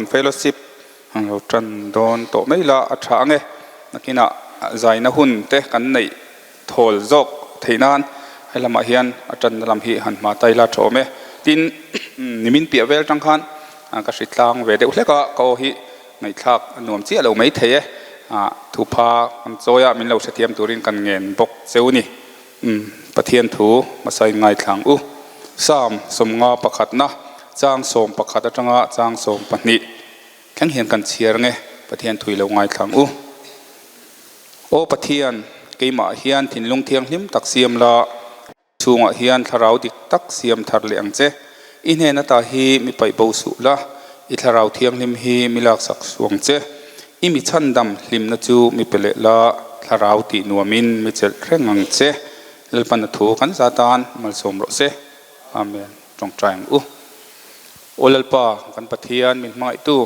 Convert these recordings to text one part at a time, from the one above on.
kan fellowship ang lo tan dawn tawh mai la a tha ange. Nakinah zaina hun te kan neih thawl zawk theih nan he lamah hian a tanna lam hi han hma ta ila tha awm e. Tin, nimin piah vel tang khan ka hri tlang ve deuh hlek a, ka aw hi ngaihthlak a nuam chiah lo mai thei e. Thupha kan chawi a, min lo hrethiam turin kan ngen bawk cheu ni. Pathian thu hmasa in ngaithlang u. Psalm sawmnga pakhatna chang 11 atanga chang 12 thleng hian kan chhiar nge Pathian thui lo ngaithlang u. Aw Pathian, keimah hian thinlung thianghlim tak siam la, chhungah hian thlarau dik tak siam thar leh ang che. I hnen ata hi mi paih bo suh la, i thlarau thianghlim hi mi laksak suh ang che. I mi chhandam hlimna chu mi pe leh la, thlarau tih nuamin mi chelh reng ang che. Lalpan a thu kan za tan malsawm rawh se. Amen. Tawngtai ang u. Aw Lalpa, kan Pathian min hmangaihtu,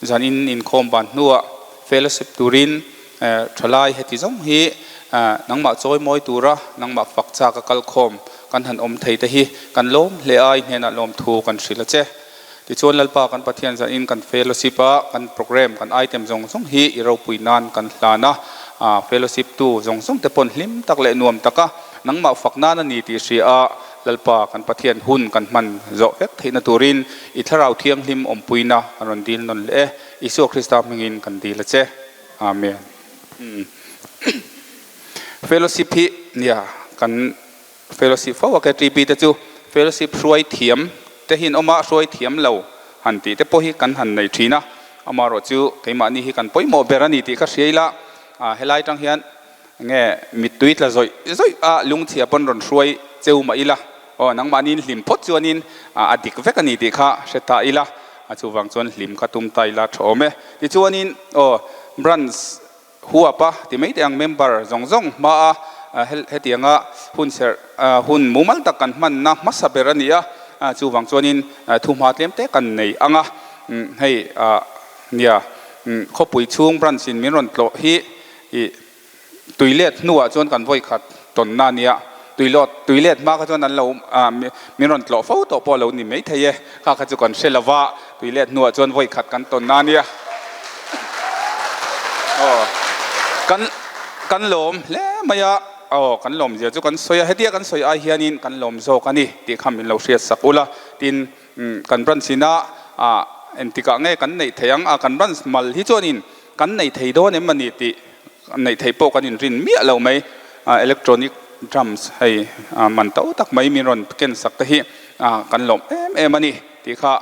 zanin inkhawm ban hnuah fellowship turin thalai heti zawng hi nangmah chawi mawi tura nangmah fak chak a kalkhawm kan han awm thei te hi kan lawm hle a, i hnenah lawmthu kan hrilh a che. Tichuan Lalpa kan Pathian zanin kan fellowship a kan program kan item zawng zawng hi i ropui nan kan hlan a, fellowship tu zawng zawng te pawn hlim tak leh nuam taka nangmah fak nan a ni tih hria a, Lalpa kan Pathian hun kan hman zawh vek theihna turin i Thlarau Thianghlim awmpuina kan rawn dil nawn leh e. Isua Krista hmingin kan dil a che. Amen. Fellowship hi nia kan Fellowship fo a KTP te chu Fellowship hruai thiam te hi an awm a, hruai thiam lo han tih te pawh hi kan han nei thin a, amaherawh chu keimahni hi kan pawimawh ber a ni tih ka hria ila, helai tang hian nge mittui tla zawih zawih a lungchhia pawn rawn hruai cheu mah ila, aw nangmahniin hlim phawt chuanin a dik vek a ni tih kha hre ta ila, chuvang chuan hlim kha tum ta ila tha awm e. Tichuanin aw branch Huap a ti mai teh ang member zawng zawng hma a hetianga hun serh hun mumal tak kan hmanna hmasa ber a ni a, chuvang chuanin thu hma tlem te kan nei ang a, hei nia khawpui chhung branch in min rawn tlawh hi ih tuilet hnuah chuan kan vawi khat tawnna a nia, tuilawt tuilet hma kha chuan an lo min rawn tlawh fo tawh pawh a lo ni mai thei e, kha kha chu kan hre lo va, tuilet hnuah chuan vawi khat kan tawnna a nia. Aw kan kan lawm hle mai a, aw kan lawm zia chu kan sawi a, hetia kan sawi ai hianin kan lawm zawk a ni tih kha min lo hriat sak ula, tin kan branch ina ah engtikah nge kan neih theih ang a, kan branch mal hi chuanin kan nei thei dawn em a ni tih neih theih pawh kan inrin miah lo mai, electronic drums hei man to tak mai min rawn ken sak te hi kan lawm em em a ni tih kha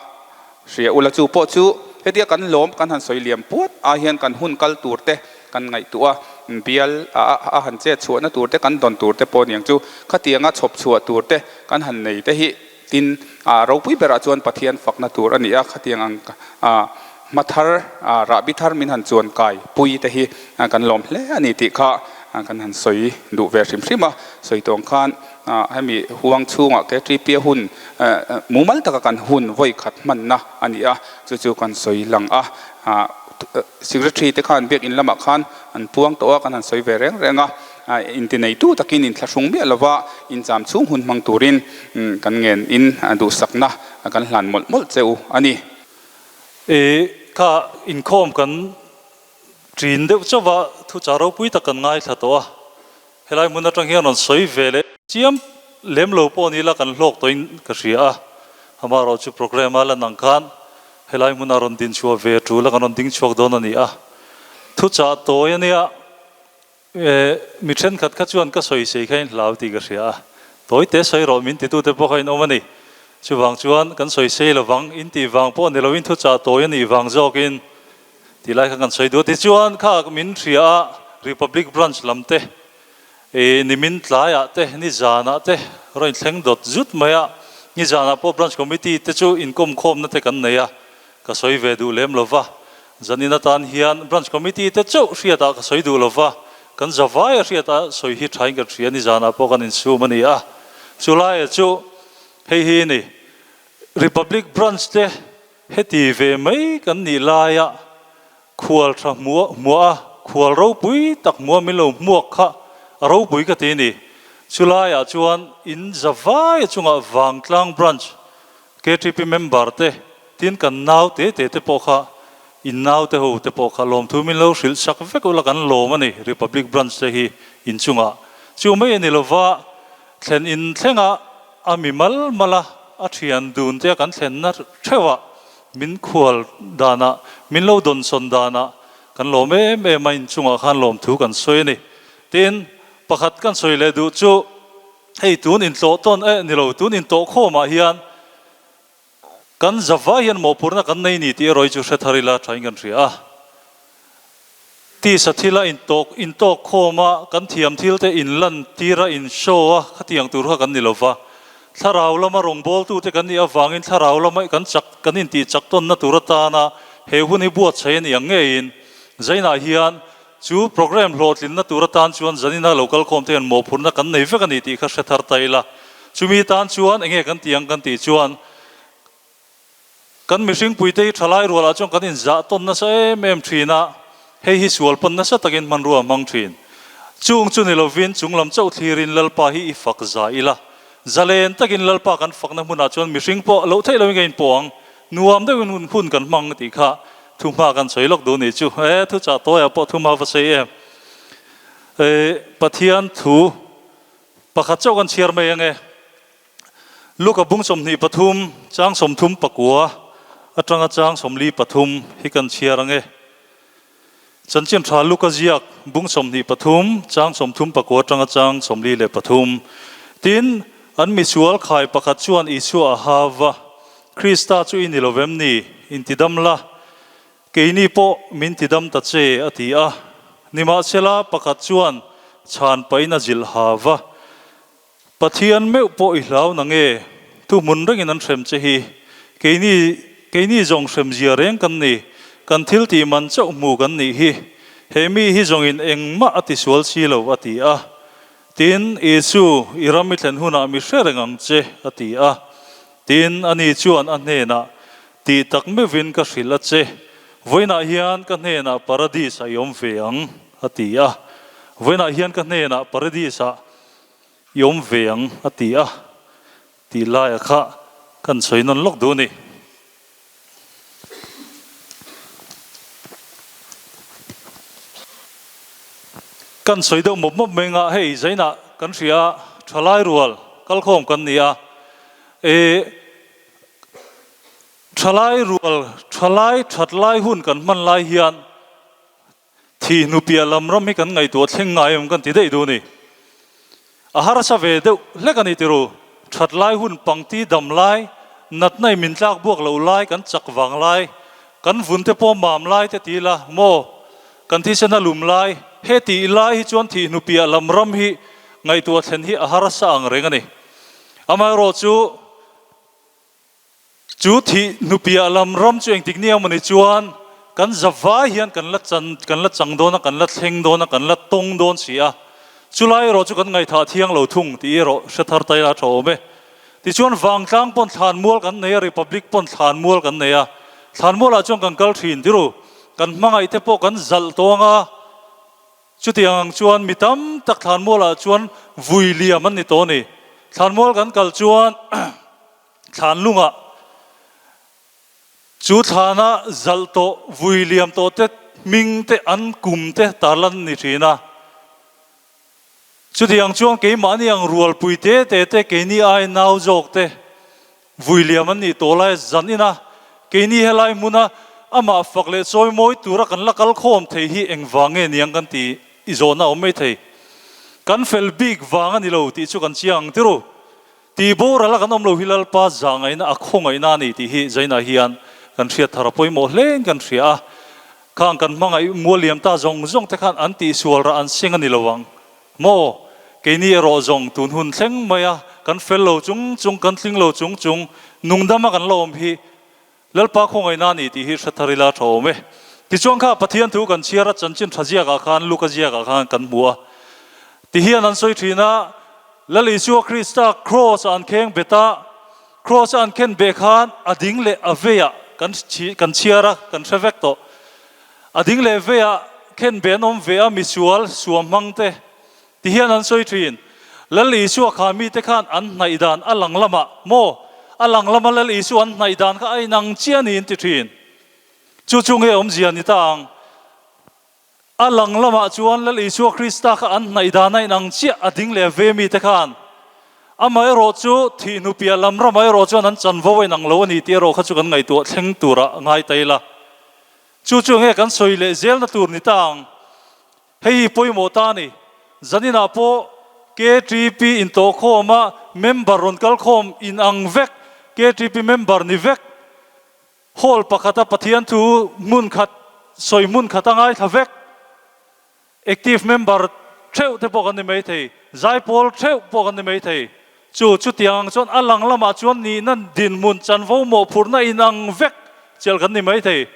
hria ula chu pawh chu hetia kan lawm kan han sawi liam puat ah hian kan hun kal tur te kan ngaihtuah a, bial a han chet chhuahna tur te kan dawn tur te pawh aniang chu khatianga chhawp chhuah tur te kan han nei te hi Tin, ropui berah chuan Pathian fakna tur a ni a, khatiang ang hma thar, rahbi thar min han chuan kai pui te hi kan lawm hle a ni tih kha kan han sawi duh ve hrim hrim a. Sawi tawng khan hemi huang chhungah KTP a hun mumal taka kan hun vawi khat hmanna a ni a, chu chu kan sawi lang a. Secretary te khan biakinn lamah khan an puang tawh a, kan han sawi ve reng reng a. Intineitu takin inthlahrung miah lova incham chhung hun hmang turin kan ngen in duhsakna kan hlan mawlh mawlh che u a ni. I kha inkhawm kan ṭin deuh chauh va, thuchah ropui tak kan ngaithla tawh a, helai hmun aṭang hian rawn sawi ve leh chiam lem lo pawh ni ila kan hlawk tawhin ka hria a, amaherawhchu programme a lan ang khan helai hmuna rawn dinchhuah ve ṭul a kan rawn ding chhuak dawn a ni a, thuchah tawi a nia. Mi thenkhat kha chuan ka sawi sei kha in hlau tih ka hria a, tawi te sawi rawh min titute pawh kha in awm a ni. Chuvang chuan kan sawi sei lovang in tih vang pawh ni loin thuchah tawi a nih vang zawkin tih lai kha kan sawi duh a. Tichuan kha min hria a, Republic Branch lam te, nimin tlaiah te, nizanah te rawn thleng dawt zut mai a, nizanah pawh Branch Committee te chu inkawmkhawmna te kan nei a, Ka sawi ve duh lem lo va, zanin atan hian Branch Committee te chauh hriatah ka sawi duh lo va, kan zavaia hriata sawi hi thain kan hria ni zanah pawh kan insum a ni a. Chulaia chu hei hi ni, Republic Branch te heti ve mai kan nih laia khual tha hmuah hmuah a, khual ropui tak hmuah min lo hmuak kha a ropui ka ti ni. Chulaiah chuan in zavaia chungah Vangtlang Branch KTP member te. Tin, kan nau te te te pawh kha, in nau te ho te pawh kha lawmthu min lo hrilh sak vek ula kan lawm a ni, Republic Branch te hi inchungah. Chu mai a ni lova, thlen in thlenga a mi mal mal a, a thian dun te a kan thlenna theuhah min khual danah, min lo dawnsawn danah kan lawm em em a, inchungah khan lawmthu kan sawi a ni. Tin, pakhat kan sawi leh duh chu hei tun intlawh tawn eh ni lo, tun intawh khawmah hian kan zavai hian mawhphurhna kan nei ni tih erawh hi chu hre thar ila thain kan hria a. Tisa thila intawk intawk khawm a, kan thiam thil te inlan tir a, in show a, khatiang tur kha kan ni lo va. Thlarau lama rawngbawltute kan nih avangin thlarau lama kan chak kan intih chak tawnna tur atana he hun hi buatsaih a ni ang ngeiin Zainah hian Chu programme hlawhtlinna tur atan chuan zanina lo kalkhawm te hian mawhphurhna kan nei vek a ni tih kha hre thar ta ila. Chumi tan chuan enge kan tih ang kan tih chuan kan mihring puite hi thalai rualah chuan kan inzah tawn nasa em em thin a, hei hi sual pawn nasa takin hmanrua a hmang thin. Chung chu ni lovin chunglam chauh thlirin Lalpa hi i fak za ila. Zalen takin Lalpa kan fakna hmunah chuan mihring pawh loh theih loin ka inpawh ang. Nuam deuhin hun hun kan hmang tih kha thu hma kan sawi lawk duh nih chu. E, thu chah tawiah pawh thu hma va sawi em. E, Pathian thu pakhat chauh kan chhiar mai ange. Luka bung 23 chang 39 atanga chang 43 hi kan chhiar ange. Chanchin tha Luka ziak bung 23 chang 39 atanga chang 43. Tin, an misual khai pakhat chuan Isua a ha va, Krista chu i ni lo vem ni? Intidam la, keini pawh min tidam ta che, a ti a. Nimahsela, pakhat chuan chhan pahin a zilh ha va, Pathian meuh pawh i hlau na nge? Thuhmun rengin an hrem che hi. Keini, keini zawng hrem zia reng kan ni. Kan thil tih man chauh hmu kan nih hi. He mi hi zawngin engmah a tisual si lo, a ti a. Tin, Isu, i ram i thlen hunah mi hre reng ang che, a ti a. Tin, ani chuan a hnenah, Tih tak meuhin ka hrilh a che. Vawiinah hian ka hnenah Paradis-ah i awm ve ang, a ti a. Vawiinah hian ka hnenah Paradis-ah i awm ve ang, a ti a. Tih laia kha kan sawi nawn lawk duh a ni. Kan sawi deuh mawp mawp mai anga hei zainah kan hria a, thalai rual kalkhawm kan ni a, e thalai rual thalai that lai hun kan hman lai hian Thi hnupiah lam ram hi kan ngaihtuah thleng ngai em kan ti daih duh a ni. A harsa ve deuh hlek a ni tiru. That lai hun pangti dam lai, natna i min tlak buak loh lai kan chak vang lai, kan vun te pawh mam lai te ti ila maw, kan thisen a lum lai, he tih lai hi chuan thih hnupiah lam ram hi ngaihtuah thlen hi a harsa ang reng a ni. Amaherawhchu. Chu thih hnupiah lam ram chu engtik ni ang mawni chuan kan zavai hian kan la chan, kan la chang dawn a, kan la thleng dawn a, kan la tawng dawn si a. Chulai erawh chu kan ngaihthah thiang lo thung tih erawh hre thar ta ila a tha awm e. Tichuan Vangtlang pawn thlanmual kan nei a, Republic pawn thlanmual kan nei a. Thlanmualah chuan kan kal thin tiru, kan hmangaih te pawh kan zalh tawng a. Chutiang ang chuan mi tam tak thlanmualah chuan vui liam an ni tawh a ni. Thlanmual kan kal chuan thlan lungah chu thlana zalh tawh, vui liam tawh te hming te, an kum te tarlan ni thin a. Chutiang chuan keimahni ang rualpui te te te, keini ai nau zawk te vui liam an nih tawh lai zan ina keini helai hmuna amah fak leh chawi mawi tura kan la kal khawm thei hi engvang nge niang kan ti i zawhna a awm mai thei. Kan fel bik vang a ni lo tih chu kan chiang ang tiru. Tih boral a kan awm lo hi Lalpa zah ngaihna a khawngaihna a ni tih hi Zainah hian kan hriat thar a pawimawh hlein kan hria a. Khang kan hmangaih mual liam ta zawng zawng te khan an tihsual rah an seng a ni lo ang maw? Keini erawh zawng tun hun thleng mai a kan fel lo chung chung, kan tling lo chung chung nungdam a kan la awm hi Lalpa khawngaihna a ni tih hi hre thar ila tha awm e. Tichuan kha Pathian thu kan chhiar a, chanchin tha ziakah khan, Luka ziakah khan kan hmu a. Tihian an sawi thin a, Lal Isua Krista kraws ah an kheng bet a, kraws a an khen beh khan a ding leh a veiah kan kan chhiar a, kan hre vek tawh. A ding leh veiah khen beh an awm ve a, misual, suamhmang te. Tihian an sawi thin, Lal Isua kha mite khan an hnaih dan a lang lamah maw? A lang lama Lal Isua an hnaih dan kha a inang chiah a ni an ti thin. Chu chu nge awmzia ni ta ang? A lang lamah chuan Lal Isua Krista kha an hnaih dan a inang chiah a ding leh ve mite khan. Amaherawh chu thih hnupiah lam ramah erawh chuan an chanvo a inang lo a ni tih erawh kha chu kan ngaihtuah thleng turah ngai ta ila. Chu chu nge kan sawi leh zelna tur ni ta ang? Hei hi pawimawh ta a ni. Zaninah pawh KTP intawhkhawma member rawn kalkhawm inang vek, KTP member ni vek, Hall pakhata Pathian thu hmun khat sawi hmun khat a ngaithla vek. Active member theuh te pawh kan ni mai thei, zaipawl theuh pawh kan ni mai thei. Chu chutiang ang chuan a lang lamah chuan nihna dinhmun chanvo mawhphurhna inang vek chelh kan ni mai thei.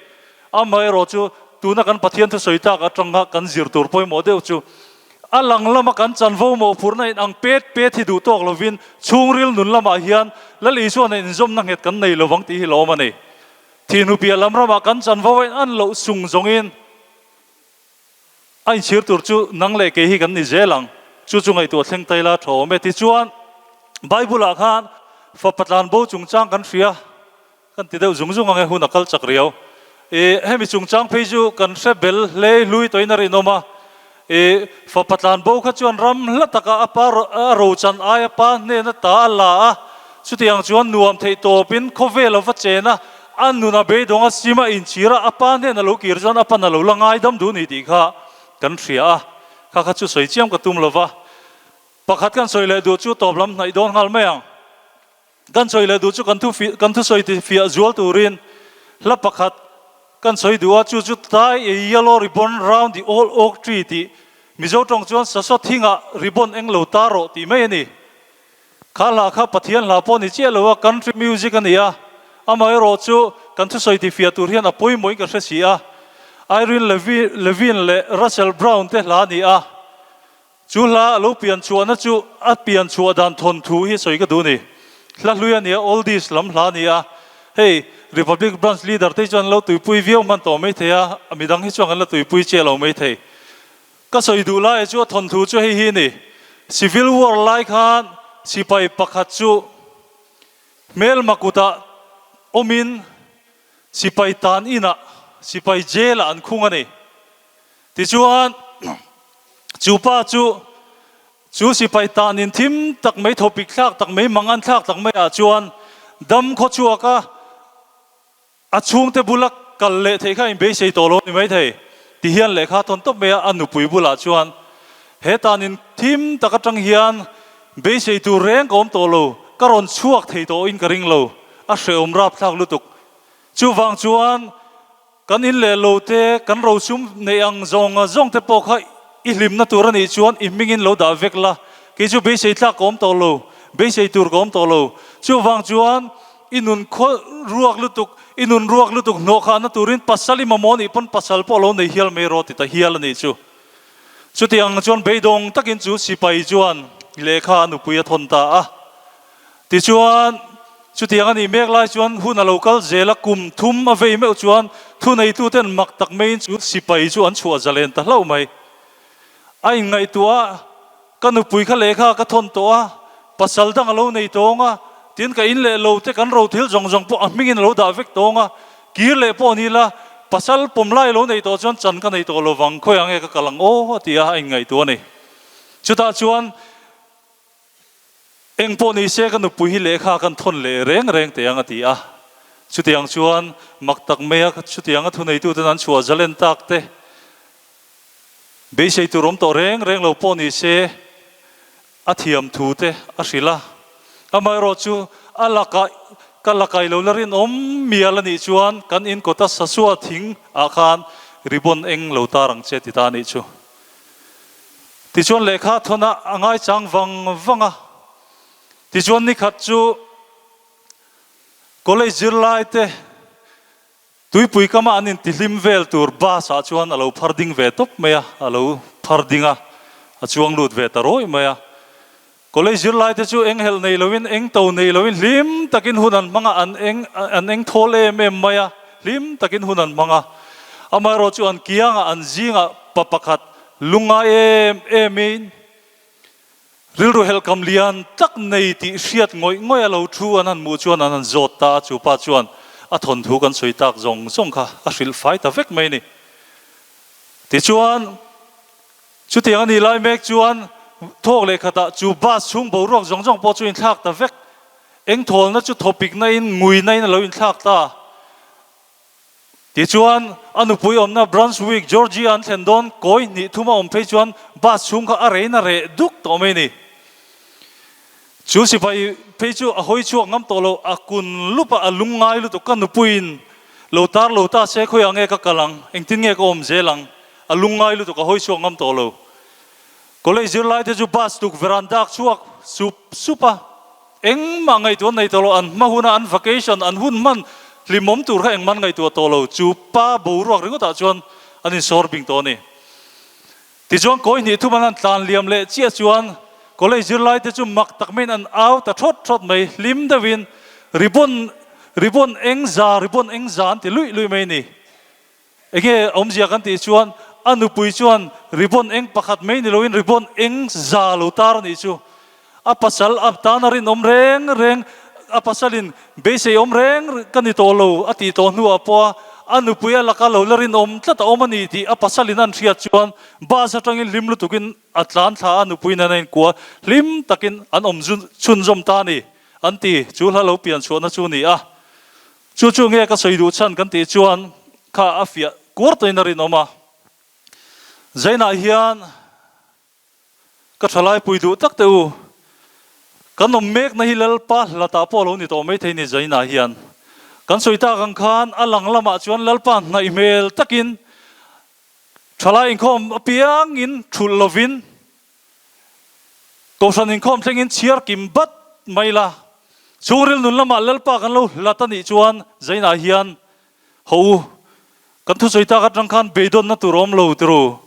Amaherawh chu tuna kan Pathian thusawi tak atanga kan zir tur pawimawh deuh chu A lang lama kan chanvo mawhphurhna in ang pet pet hi duh tawk lovin chhungril nun lamah hian Lal Isua nen inzawmna nghet kan nei lovang tih hi lawm a ni. Thihnu piah lam ramah kan chanvo a in an loh sung zawngin a inchhir tur chu nang leh kei hi kan ni zel ang. Chu chu ngaihtuah thleng ta ila tha awm e. Tichuan Bible ah khan fapa tlanbo chungchang kan hria. Kan ti deuh zung zung ang e, hun a kal chak riau. I hemi chungchang phei chu kan hre bel hlei hlui tawhin a rinawm a. I fapa tlan bo kha chuan ram hla takah a pa a rochan ai a pa hnena ta a la a, chutiang chuan nuam theih tawpin khawvel a va chen a, a nun a beidawng a sim a inchhir a, a pa hnena lo kir chuan a pan a lo la ngaidam duh ni tih kha kan hria a, kha kha chu sawi chiam ka tum lova. Pakhat kan sawi leh duh chu tawp lam hnaih dawn nghal mai ang. Kan sawi leh duh chu kan thu kan thusawi ti fiah zual turin hla pakhat kan sawi duh a, chu chu Tie a yellow ribbon round the old oak tree tih Mizo tawng chuan sasaw thingah ribbon eng lo ta rawh tih mai a ni. Kha hla kha Pathian hla pawh ni chiah lo a, country music a ni a, amaherawh chu kan thusawi ti fiah tur hian a pawimawhin ka hre si a. Irene Levine leh Russell Brown te hla a ni a. Chu hla a lo pian chhuahna chu a pian chhuah dan thawnthu hi sawi ka duh a ni. Hla hlui a ni a, oldies lam hla a ni a. Hei, Republic Branch leader te hi chuan an lo tuipui viau hman tawh mai thei a, midang hi chuan kan la tuipui chiah lo mai thei. Ka sawi duh lai chu a thawnthu chu hei hi a ni. Civil War lai khan sipai pakhat chu hmelma kutah awmin sipai tan inah, sipai jail ah an khung a ni. Tichuan, chu pa chu, chu sipai tanin thim tak mai, thawpik thlak tak mai, mangan thlak tak maiah chuan dam khaw chhuak a, a chhungte bula kal leh theih kha a inbeisei tawh lo a ni maithei. Tihian lehkha thawn tawp mai a, a nupui bulah chuan, He tanin thim tak atang hian beisei tur reng ka awm tawh lo, ka rawn chhuak thei tawhin ka ring lo, a hrehawm rapthlak lutuk. Chuvang chuan, Kan in leh lo te, kan rosum neih ang zawng zawng te pawh kha i hlimna tur a nih chuan i hmingin lo dah vek la, kei chu beisei tlak ka awm tawh lo, beisei tur ka awm tawh lo. Chuvang chuan i nun khaw ruak lutuk, i nun ruak lutuk hnawhkhahna turin pasal i mamawh nih pawn pasal pawh lo nei hial mai rawh ti ta hial a nih chu. Chutiang chuan beidawng takin chu sipai chuan lehkha a nupui a thawn ta a. Tichuan, chutiang a nih mek lai chuan hun a lo kal zel a, kum thum a vei meuh chuan thuneituten mak tak maiin chu sipai chu an chhuah zalen ta hlauh mai. A inngaihtuah a, Ka nupui kha lehkha ka thawn tawh a, pasal dang a lo nei tawng a, tin ka in leh lo te kan ro thil zawng zawng pawh a hmingin a lo dah vek tawng a, kir leh pawh ni la, pasal pawm lai a lo nei tawh chuan chan ka nei tawh lo vang, khawiah nge ka kal ang aw? a ti a, a inngaihtuah a ni. Chutah chuan. Eng pawh ni se ka nupui hi lehkha kan thawn leh reng reng teh ang a ti a. Chutiang chuan mak tak mai a chutiang a thuneituten an chhuah zalen tak te beisei tur awm tawh reng reng lo pawh ni se a thiam thu te a hrilh a. Amaherawh chu a lakah ka lakai lo la rinawm mial a nih chuan kan in kawta sasua thing ah khan ribbon eng lo tar ang che ti ta a nih chu. Tichuan lehkha thawn a a ngaichang vang vang a. Tichuan nikhat chu college zirlai te tuipui kama an intihlim vel tur bus ah chuan a lo phar ding ve tawp mai a, a lo phar ding a, a chuang lut ve ta rawih mai a. College zirlai te chu eng helh nei loin, eng to nei loin hlim takin hun an hmang a, an eng an eng thawl em em mai a, hlim takin hun an hmang a. Amaherawh chu an kiangah an zingah pa pakhat lungngai em emin Rilru helhkam lian tak nei tih hriat ngawih ngawih a lo thu an han hmuh chuan an han zawt ta a, chu pa chuan a thawnthu kan sawi tak zawng zawng kha a hrilh fai ta vek mai a ni. Tichuan, chutiang a nih lai mek chuan thawk leh khatah chu bus chhung boruak zawng zawng pawh chu inthlak ta vek. Engthawlna chu thawpikna in nguina in a lo inthlak ta. Tichuan, a nupui awmna Brunswick, Georgia an thlen dawn kawi hnih thum a awm phei chuan bus chhung kha a rein a reh duk tawh mai a ni. Chu sipai phei chu a hawi chhuak ngam tawh lo, a kun lup a, a lung ngai lutuk, ka nupuiin lo tar lo ta se khawiah nge ka kal ang, engtin nge ka awm zel ang, a lung ngai lutuk, a hawi chhuak ngam tawh lo. College zirlai te chu bus tuk veranda chhuak sup sup a. Engmah ngaihtuah nei tawh lo, an hma huna an vacation, an hun hman hlimawm tur kha engmah an ngaihtuah tawh lo, chu pa boruak ringawtah chuan an insawr bing tawh a ni. Tichuan kawi hnih thum an han tlan liam leh chiah chuan college zirlai te chu mak tak maiin an au ta thawt thawt mai, hlim deuhin ribbon, ribbon eng za, ribbon eng za an ti luih luih mai a ni. Enge awmzia kan tih chuan a nupui chuan ribbon eng pakhat mai ni loin ribbon eng za lo tar a nih chu. A pasal a tan a rinawm reng reng, a pasalin beisei awm reng ka ni tawh lo a tih tawh hnuah pawha a nupui a laka lo la rinawm tlat a awm a ni tih a pasalin an hriat chuan bus atangin hlim lutukin a tlan thla a, nupui nen a inkua hlim takin an awm chhunzawm ta a ni an ti. Chu hla lo pian chhuahna chu a ni a. Chu chu nge ka sawi duh chhan kan tih chuan kha a fiah kuar tawhin a rinawm a. Zainah hian ka thalai pui duh tak teh u, kan awm mekna hi Lalpa hlatah pawh a lo ni tawh maithei ni Zainah hian. Kan sawi tak ang khan a lang lamah chuan Lalpa hnaih hmel takin thalai inkhawm apiangin thulh lovin Kohhran inkhawm thlengin chhiar kim bat mai la, chhungril nun lamah Lalpa kan lo hlat a nih chuan Zainah hian haw u, kan thusawi tak atang khan beidawnna tur a awm lo tiru.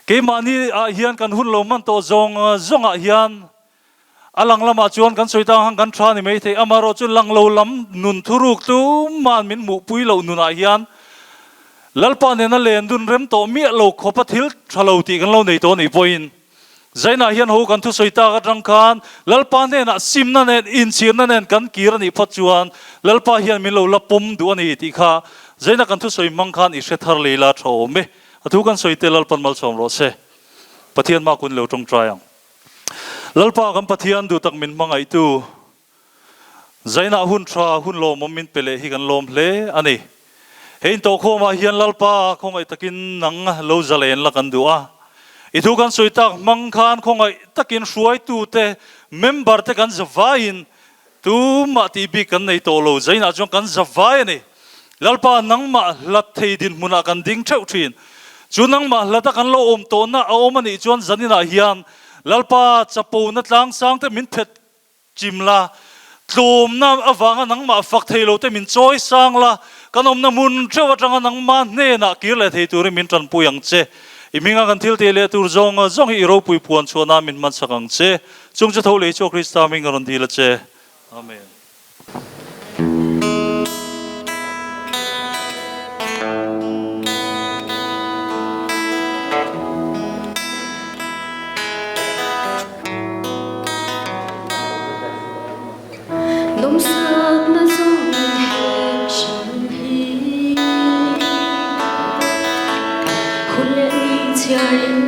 Keimahni ah hian kan hun lo hman tawh zawng zawngah hian a lang lamah chuan kan sawi tak ang khan kan tha ni maithei, amaherawh chu lang lo lam nun thuruk tuma'n min hmuhpui loh nunah hian Lalpa nena len dun rem tawh miah lo khawpa thil tha lo tih kan lo nei tawh anih pawhin Zainah hian ho kan thusawi tak atang khan Lalpa hnenah simna nen inchhirna nen kan kir anih phawt chuan Lalpa hian min lo la pawm duh a ni tih kha Zaina kan thusawi hmang khan i hre thar lei la tha awm e. A thu kan sawi te Lalpan malsawm rawh se. Pathian mah kun lo tawngtai ang. Lalpa kan Pathian duh tak min hmangaihtu Zainah hun tha, hun lawmawm min pe leh hi kan lawm hle a ni. He intawhkhawmah hian Lalpa khawngaih takin nang lo zalen la kan duh a. I thu kan sawi tak hmang khan khawngaih takin hruaitute, member te kan zavaiin tumah tih bik kan nei tawh lo. Zainah chuan kan zavai a ni. Lalpa nangmah hlat thei dinhmunah kan ding theuh thin. Chu nangmah hlata kan lo awm tawhna a awm a nih chuan zaninah hian Lalpa chapona tlangsang te min phet Chim la, tlawmna avanga nangmah fak thei lo te min chawi sang la, kan awmna hmun theuh atanga nangmah hnenah kir leh thei turin min tanpui ang che. I hminga kan thil tih leh tur zawng zawng hi i ropui puan chhuahna min hmansak ang che. Chung chu tho lei chu Krista hming ka rawn dil a che. Amen. Lawmsakna zawng heng hran hi Hun leh ni chhiarin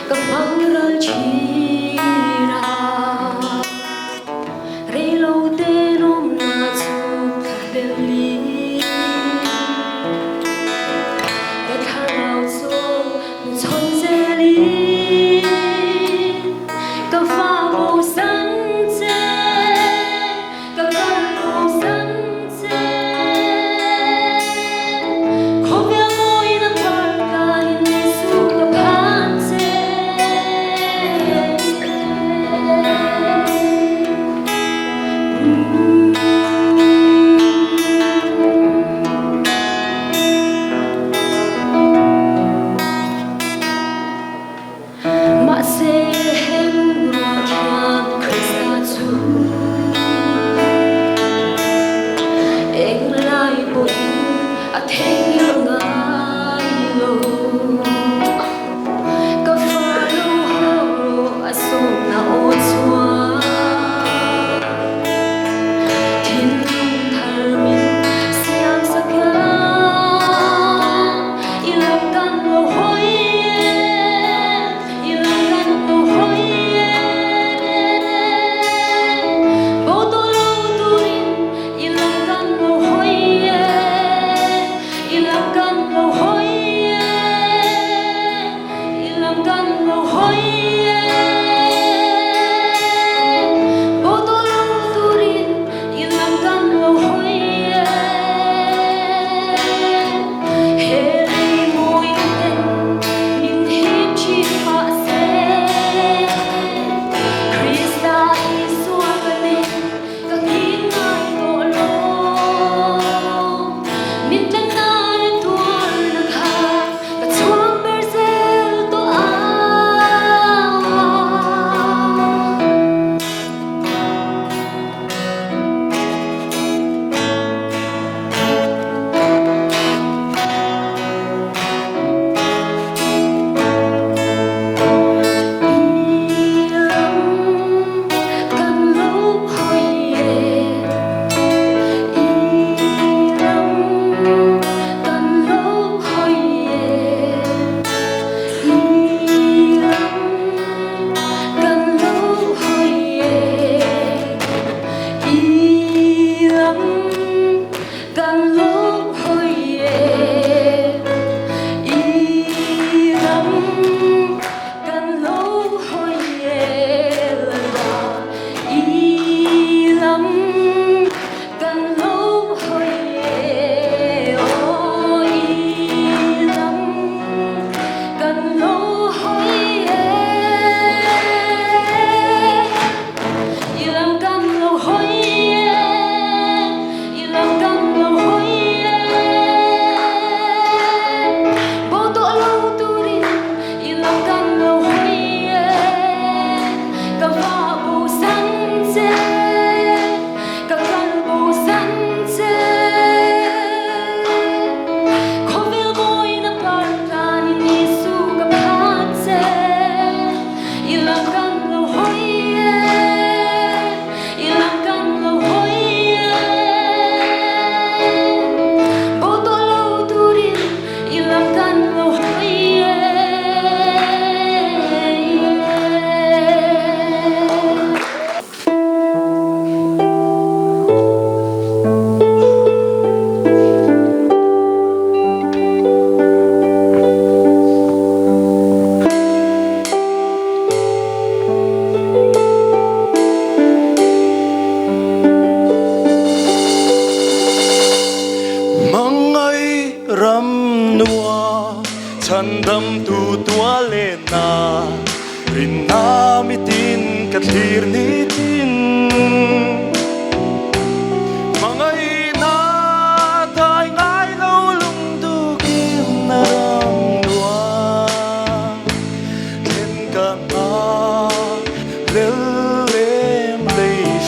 ka hmang ral thin a Reilote lawmna chu ka hlel i Ka thlarau chu Chhawn zelin ka fa bo san che, ka kal lo.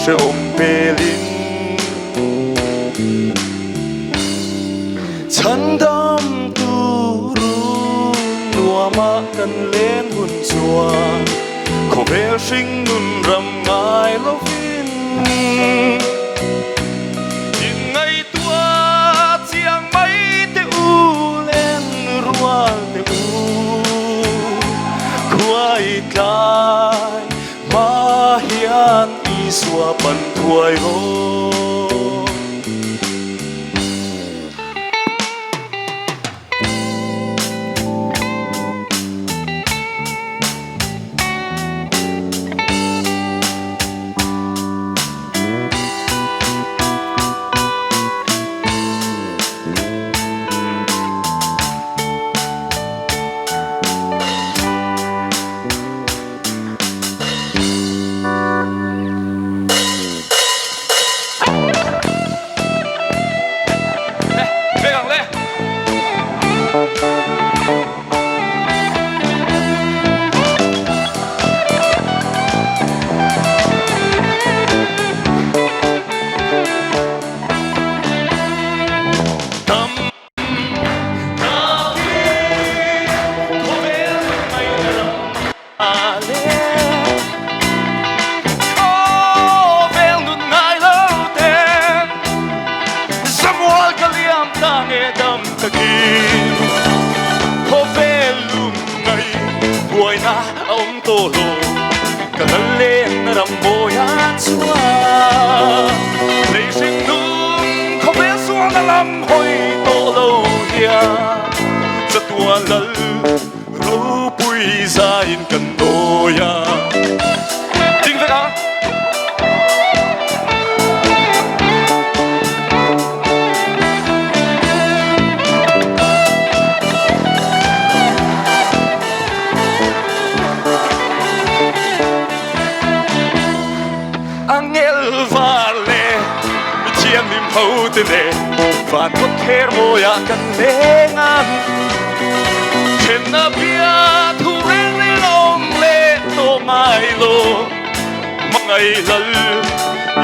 Hreawm pelin Chhandam turun nuama kan len hun chuan Khawvel hring nun ram ngai lovin In ngaihtuah chiang mai teh u len rual teh u Khuai tlai Hma hian Isua pan thuai rawh. Ropui zain kan dawi a ding vek a. Angel var leh mi thianghlim ho te nen van kawt kher mawiah kan leng ang. Thenna bia thu reng reng a awm leh tawh ngai lo. Hmangaih lal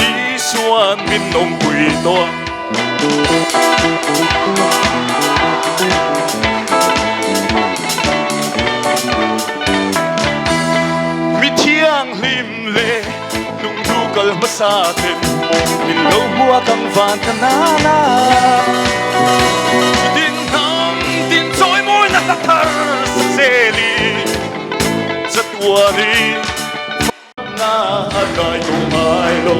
Isua'n min awmpui tawh. Mi thianghlim leh lungthu kal hmasa ten min lo hmuak ang van ka nana. Din hnam din chawi mawina hla thar sa zelin chatuanin fakna a kai tawh ngai lo.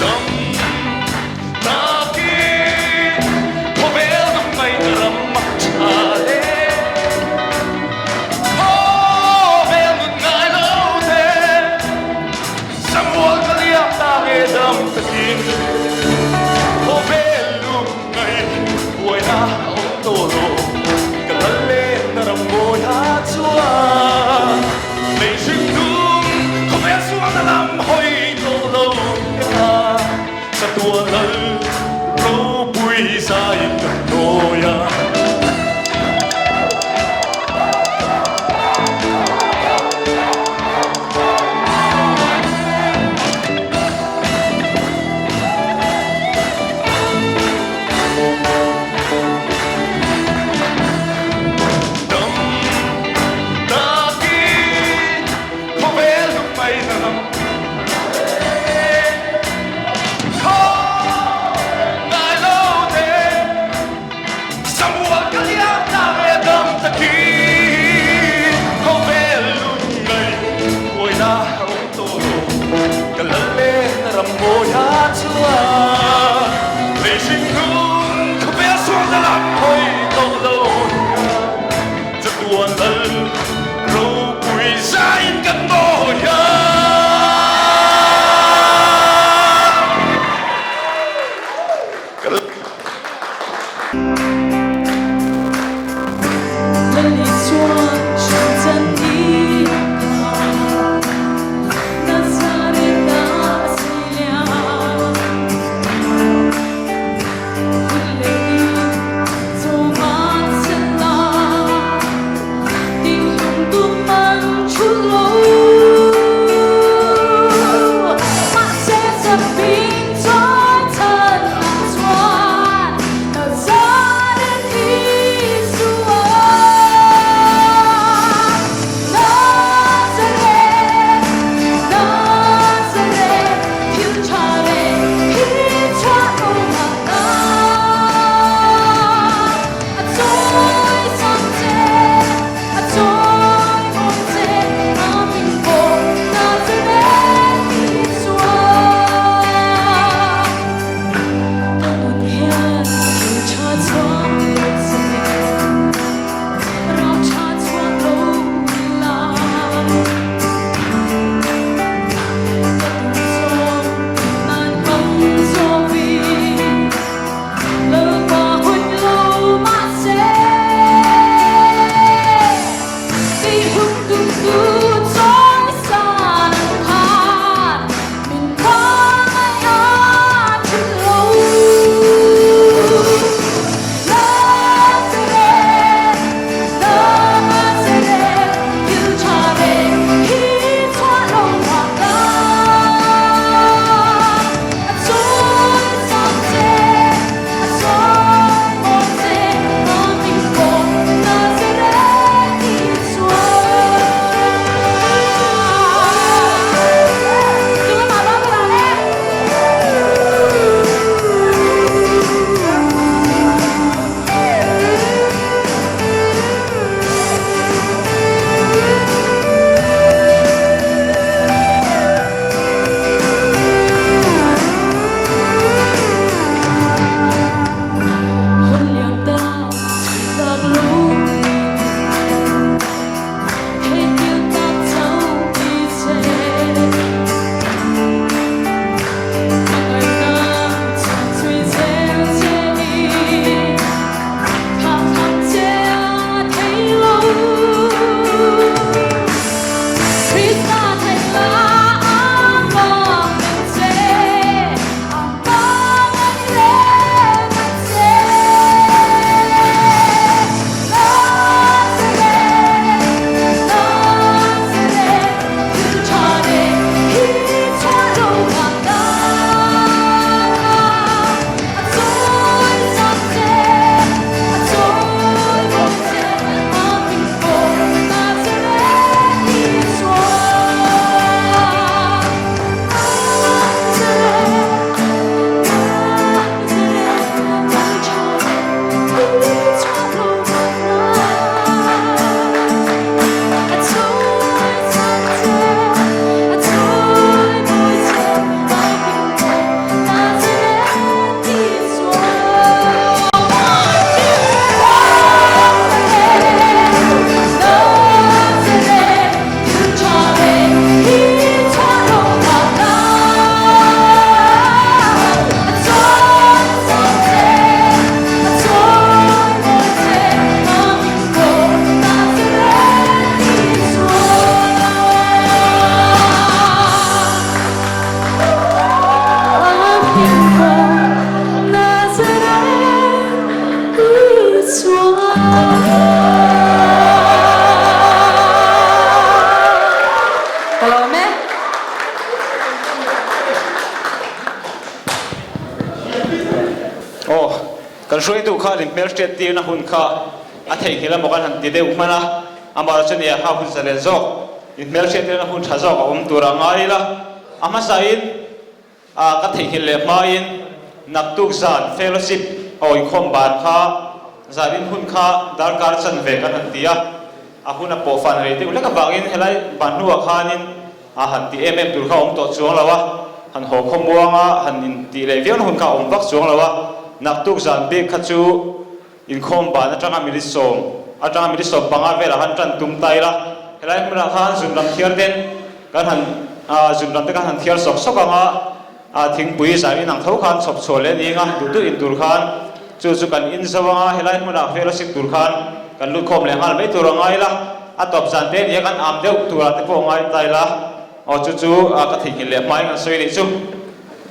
Dam Takin khawvel dum mai ka ram a tha le. Khawvel nun ngai lo te Samual ka liak ta nge dam takin khawvel lung ngai buaina a awm tawh lo. Ka lawm e. Aw, kan hruaitu khan inhmelhriat tirna hun kha a theihnghilh emaw kan han ti deuh hman a, amah chu nia kha hun zalen zawk, inhmelhriat tirna hun tha zawk a awm tur a ngai ila, a hmasain A ka theihnghilh leh hmain naktuk zan fellowship a awihkhawm ban kha zanin hun kha darkar chan ve kan han ti a, a hun a pawh fan rei deuh hlek avangin helai ban hnuah khanin a han ti em em tur kha a awm tawh chuang lo a, han haw khawmuang a, han intih leh viau na hun kha a awm vak chuang lo a, naktuk zan bik kha chu Inkhawm ban atanga minute 10 atanga minute 15 velah khan tan tum ta ila, helai hmunah khan zun lam thiar ten kan han zun lam te khan han thiar sawk sawk ang a, thingpui zai inang tho khan chhawp chhuah leh ning a, duh duh in tur khan chu chu kan in zo ang a, helai hmunah fellowship tur khan kan lut khawm leh nghal mai tur a ngai ila, a tawp zan te nia kan am deuh turah te pawh ngai ta ila, aw chu chu ka theihnghilh leh hmain kan sawi nih chu.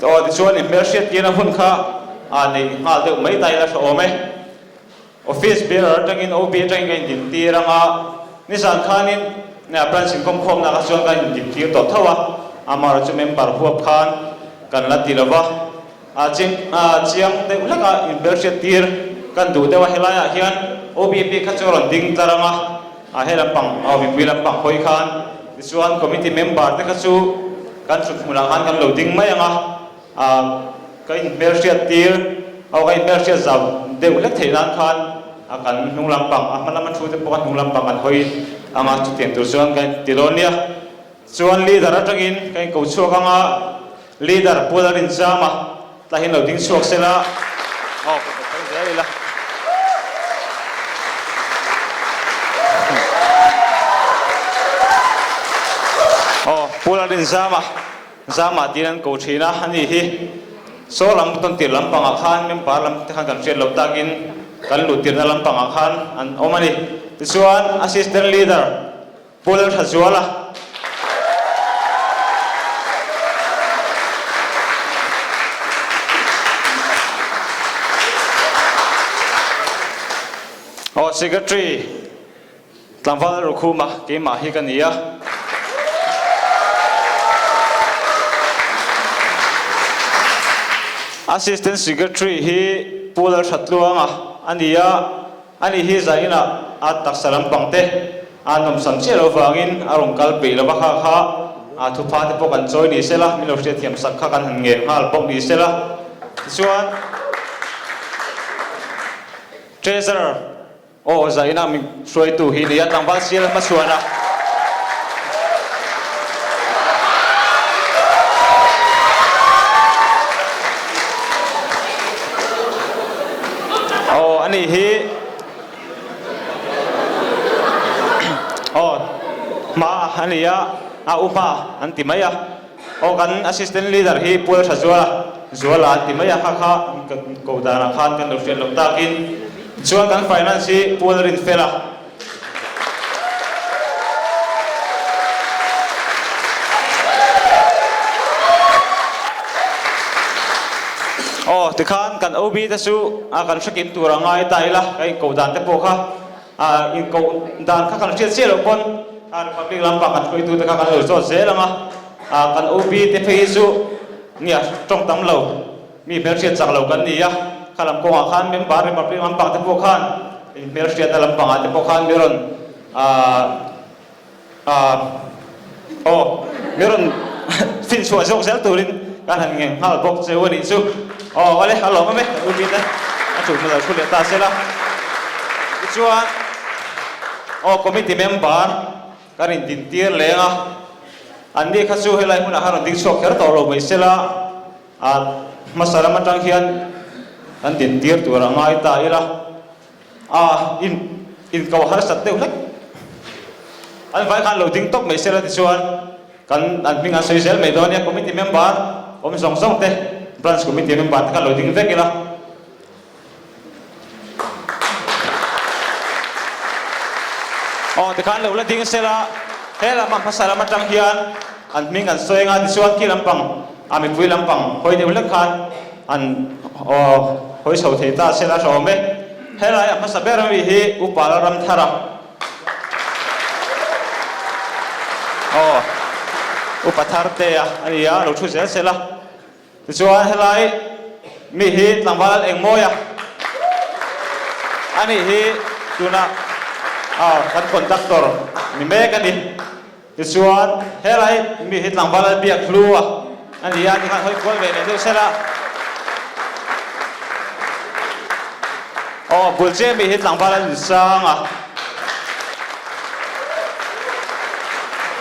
Aw tichuan i hmelhriat tirna hun kha a nei nghal deuh mai ta ila hre awm e. Office bearer atangin OB atangin ka indin tir ang a, nizan khanin branch inkawmkhawmna kha chuan ka indin tir tawh tho a, amaherawhchu chu member huap khan kan la ti lova, a chiang deuh hlek a inhmelhriat tir kan duh deuh a, helaiah hian OB bik kha chu a rawn ding tlar ang a, a he lampang mipui lampang hawi khan tichuan committee member te kha chu Kan thut hmunah khan kan lo ding mai ang a, ah ka inhmelhriat tir aw ka inhmelhriat zau deuh hlek theih nan khan a kan hnung lampang a hma lama thu te pawh a hnung lampang kan hawi ang a, chutiang tur chuan ka inti dawn nia. Chuan leader atangin ka inko chhuak ang a, leader Pu Lalrinzama tlahin lo ding chhuak sela aw ka kut tang zel ila. Aw Pu Lalrinzama Zama tiin an ko thin a, ani hi saw lam tawn tir lampangah khan member lam te khan kan hriat loh takin kan luh tirna lampangah khan an awm a ni. Tichuan Assistant Leader Pu Lalthazuala. Aw Secretary Tlangval Rukhuma keimah hi ka ni a. Assistant Secretary hi Pu Lalthatluanga a ni a. Ani hi zainah a taksa lampang te a nawmsam chiah lo vangin a rawn kal peih lo va, kha kha a thupha te pawh kan chawi ni sela, min lo hriatthiam sak kha kan han ngen nghal bawk ni sela. Tichuan Treasurer aw zainah min hruaitu hi nia tlangval sial hmachhuan a. Aw ani hi Aw hma a ni a, a u hma an ti mai a. Aw kan assistant leader hi Pual Tha Zuala, Zuala an ti mai a, kha kha ko danah khan kan lo hriat loh takin. Chuan kan finance hi Pual Rinfela. Aw tikhan kan OB te chu a kan hrekim tur a ngai ta ila, ka inkoh dan te pawh kha a inkoh dan kha kan hriat chiah loh pawn a Republic lampang kan hruaitu te kha kan lo zawt zel ang a, a kan OB te phei hi chu nia tawng tam lo. Mi hmelhriat chak lo kan ni a, kha lam kawngah khan member Republic lampang te pawh khan in hmelhriatna lampangah te pawh khan mi rawn aah aah aw mi rawn finchhuah zawk zel turin kan han ngen nghal bawk cheu a nih chu. Aw awle a lawm awm e kan umi te a tul hmel lo thu leh ta sela. Tichuan aw committee member kan indintir leng a, anni kha chu helai hmunah khan rawn ding chhuak kher tawh lo mai sela. A hmasa lam atang hian kan dintir tur a ngai ta ila, a in inko harsat deuh hlek. An vai khan lo ding tawp mai sela tichuan kan an hming an sawi zel mai dawn nia, committee member awm zawng zawng te, branch committee member te khan lo ding vek ila. Aw tikhan lo la ding sela, he lam a hmasa lam atang hian an hming an sawi anga tichuan khi lampang a mipui lampang hawi deuh hlek khan an aw hawi chho thei ta sela a hrawm e. Helai a hmasa ber ami hi Upa Lalramthara aw Upa Thartea a ni a, lo thu zel sela. Tichuan helai mi hi tlangval eng mawi a, ani hi tuna kan conductor ni mek a ni. Tichuan helai mi hi tlangval a biak hlu a, ani a, tikhan hawi kual ve leh deuh sela. Aw bul che mi hi tlangval a insang a,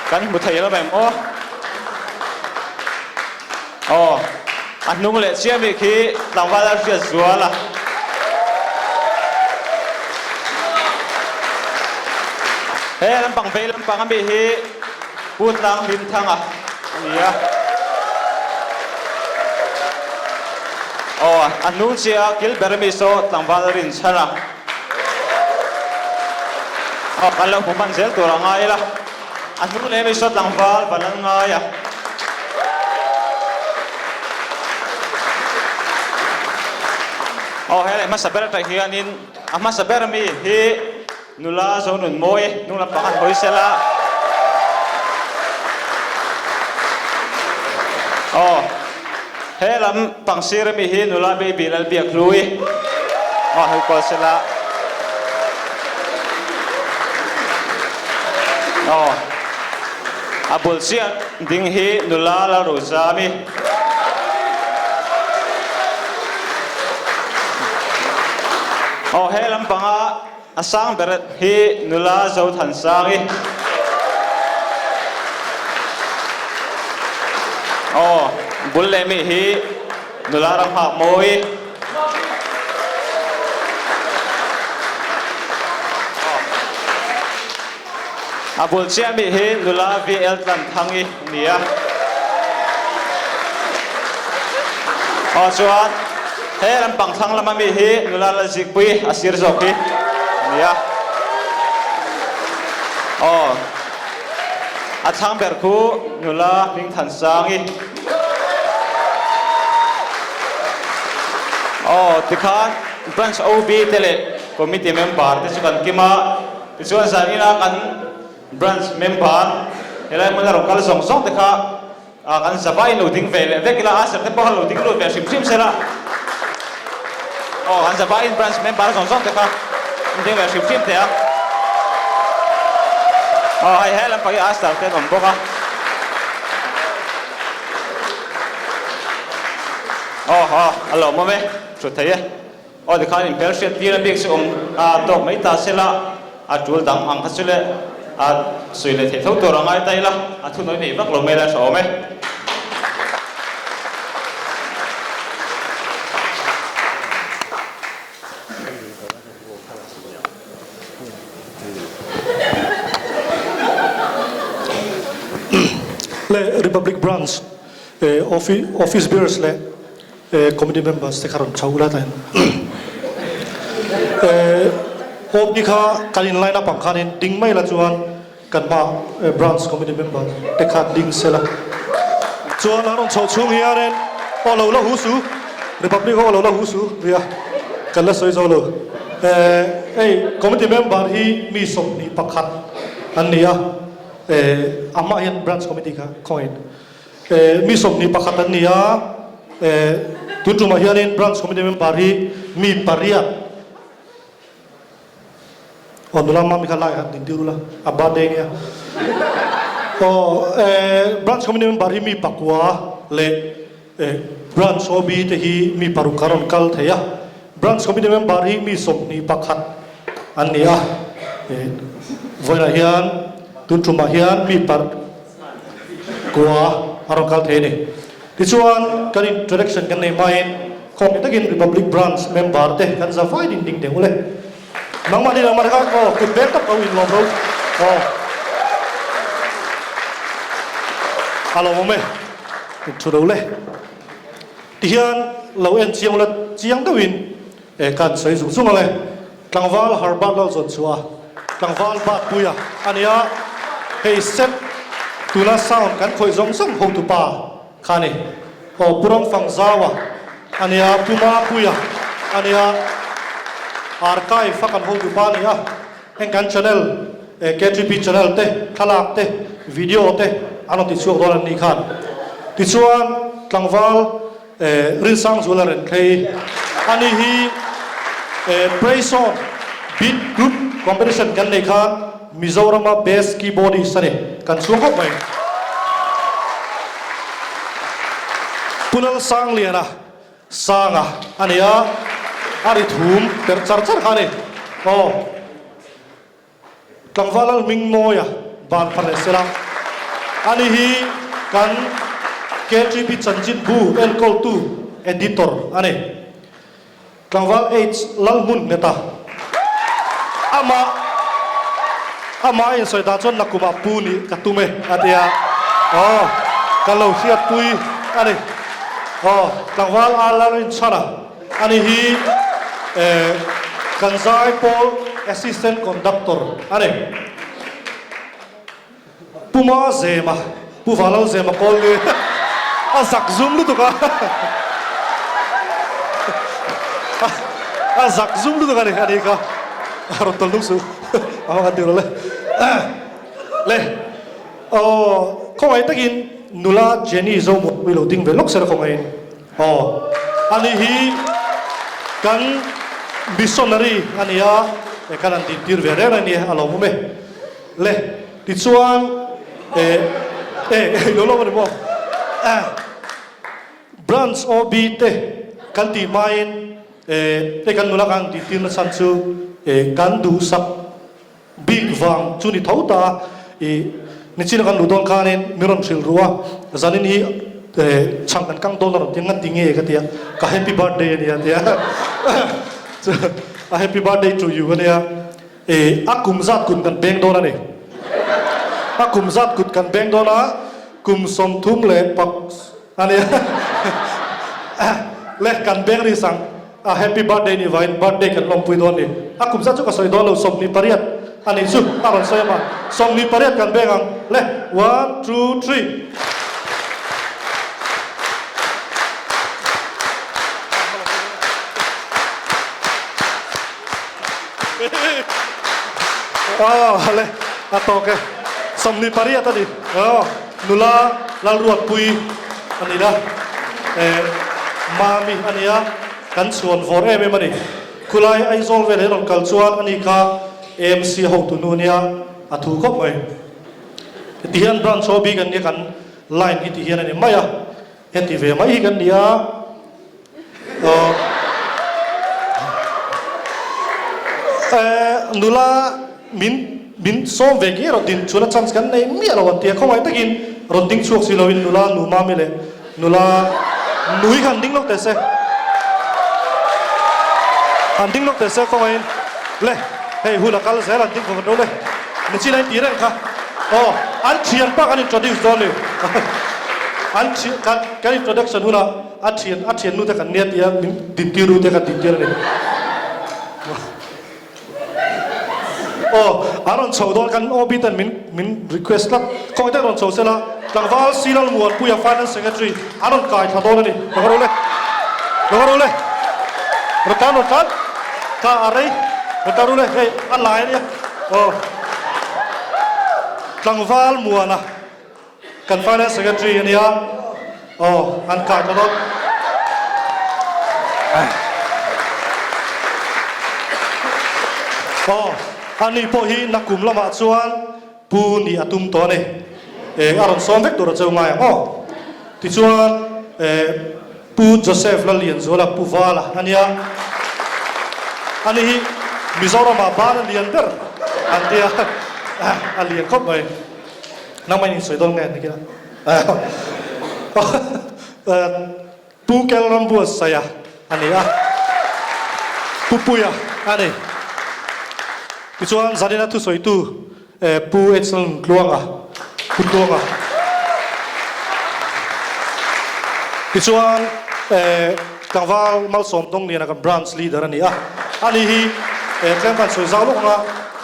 kan hmu thei lo em aw. Aw, a hnung leh chiah mi khi tlangval a hriat zual a. He lampang vei lampang ami hi Pu Tlang Hlim Thanga a ni a. Aw, a hnung chiah a kil ber ami saw tlangval rin chhan a. Aw, kan lo hmu hman zel tur a ngai ila. A hnung leh mi saw tlangval van an ngai a. Aw he leh hmasa ber atang hianin a hmasa ber mi hi nula Zonun Mawi hnung lampang an hawi sel a. Aw he lam pangsir ami hi nula Baby Lalbiakhlui aw hawi kual sel a. Aw, a bul chiah ding hi nula la ru zam i. Aw, he lampanga a sang ber hi nula Zothansang i. Aw, bul leh mi hi nula Ramhak Mawi. A bul chiahmi hi nula VL Tlanthangi a ni a. Aw chuan he lampang thlang lama mi hi nula Lalzikpui a sir zawk hi a ni a. Aw a thlang ber khu nula Hmingthansangi. Aw, tikhan Branch OB te leh Committee member te chu kan kim a, tichuan zan ina kan Branch member helai hmuna rawn kal zawng zawng te kha kan zavaiin lo ding ve leh vek ila, a ser te pawh kha lo ding lut ve hrim hrim sela. Aw, kan zavaiin Branch member zawng zawng te kha an ding ve hrim hrim teh a. Aw, hei he lampang hi Astar te an awm bawk a. Aw aw a lawmawm e, thu thei e. Aw tikhan inhmel hriat tir a bik chu awm a tawk mai ta sela, a tul dang ang kha chu le a sawi leh theih tho tur a ngai ta ila, a thunawi nei vak lo mai la tha awm e. Branch Office Bearers leh Committee Members te kha rawn chho ula tain OB kha kan in line up ang khanin ding mai la chuan kan hma Branch Committee Member te kha ding sela chuan an rawn chhoh chhung hianin aw lo la hu su Republic ho lo la hu su ria kan la sawi zo lo hei Committee Member hi mi 21 an ni a amah hian Branch Committee kha khawngaih Mi 21 an ni a, tun tumah hianin Branch Committee member hi mi pariat aw nula mami kha lai han din tir ula a birthday nia aw Branch Committee member hi mi pakua leh Branch OB te hi mi paruk a rawn kal thei a, Branch Committee member hi mi 21 an ni a, vawiinah hian tun tumah hian mi par Kua a rawn kal thei a ni. Tichuan, kan introduction kan nei hmain khawngin takin Republic Branch member te kan za vai ding ding teh ule. Nangmah ni nangmah kha aw kut beng tak ko in lawm ro aw. A lo awm e. In thu lo le. Tihian lo en chiang ula chiang deuhin e kan sawi zung zung ang e. Tlangval Herbert Lalzawnchhuah, tlangval Batpuia a ni a, hei set tuna sound kan khawih zawng zawng hotupa kha a ni. Aw Pu Ramfangzaua a ni a, Pu Mapuia a ni a, archive a kan hotupa a ni a, heng kan channel KTP channel te, thlalak te, video te an rawn tichhuak dawn an nih khan. Tichuan tlangval Rinsangzuala Renthlei a ni hi Praise On Beat Group Competition kan neih khan Mizorama Best Keyboardist a ni, kan chhuang khawp mai. Pu Lalsangliana Sanga a ni a, a ri thum per char char kha a ni. Aw. Tlangval Lalhmingmawia van pha leh sela, ani hi kan KTP chanchinbu enkawltu, editor, a ni. Tlangval H Lalhmun Ngheta, amah amah a insawi dan chuan nakumah pu nih ka tum e a ti a, aw ka lo hriatpui a ni. Aw Tlangval A Lalrinchhana. Ani hi kan zaipawl Assistant Conductor a ni. Pu Ma Zema, Pu Valal Zema kawl ni a zak zum lutuk a, a zak zum lutuk a ni, ani kha a rawn tawl nung suh, a hmang an ti lo le. Le, aw khawngaih takin nula Jenny Zomuanpui lo ding ve lawk sela khawngaih in. Aw, ani hi kan missionary a ni a, e kan han dintir ve reng a ni a lo awm e. Le, tichuan e e i lo lawm a ni maw? Eh, branch OB te kan tih hmain e hei kan nula kan dintir nachhan chu e kan duhsak Bik vang chu ni tho ta i nichina kan luh dawn khanin mi rawn hrilh ru a, zanin hi chhang kan kang dawn a rawn ti a, nga ti nge ka ti a, ka happy birthday a nia a ti a, a happy birthday to you a nia, i a kum zat kut kan beng dawn a ni, a kum zat kut kan beng dawn a, kum 30 leh pak a nia, le kan beng ri sang. A happy birthday nih vangin birthday kan lawmpui dawn ni. A kum zat chu ka sawi dawn lo, 28 a nih chu a rawn sawi a ma. 28 kan beng ang le, one, two, three. Aw le, a tawk e. 28 a ni. Aw, nula Lalruatpui a ni la. Eh, Mami a nia, kan chhuan vawr em em a ni. Khulai Aizawl vel hi rawn kal chuan ani kha AMC hotu nu nia a thu khawp mai. Heti hian branch ho bik an nia kan line hi ti hian a ni mai a, heti ve mai hi kan ni a. Aw eh nula min min sawm ve nge rawn din chuna chance kan nei miah lo an ti a, khawngaih takin rawn ding chhuak si loin nula nu mami leh nula nui kha an ding lawk teh se an ding lawk teh se khawngaihin le hei hun a kal zel an ding khawp an ro le nichin a in tih reng kha aw an thian pa kan introduce dawn ni. An thian kan kan introduction hunah a thian a thiannu te kan nia tia min dintir ru te kan dintir a ni. Aw a rawn chho dawn kan OB ten min min request tlat khawi te rawn chho sela tlangval Silal Muanpuia Finance Secretary a rawn kai thla dawn a ni lo ro le lo ro le rawn tlan rawn tlan ka a rei rawn tlan ru le hei a lai a nia aw tlangval Muana Kan Finance Secretary a nia aw an kai ta dawt. Aw ani pawh hi nakum lamah chuan pu nih a tum tawh a ni. Eng a rawn sawm vek tur a cheu ngai ang aw. Tichuan eh Pu Joseph Lallianzuala Pu Vala a nia. Ani hi Mizoramah ban a lian ber an tia a lian khawp mai. Nangmah in insawi dawn nge ni kila. Pu Kel Rambuatsaia a ni a, Pu Puia a ni. Tichuan Zanina thusawitu Pu Edson Tluanga, Pu Tluanga. Tichuan Tlangval Malsawm Dawngliana kan branch leader a ni a, ani hi tlem kan sawi zau lawk anga,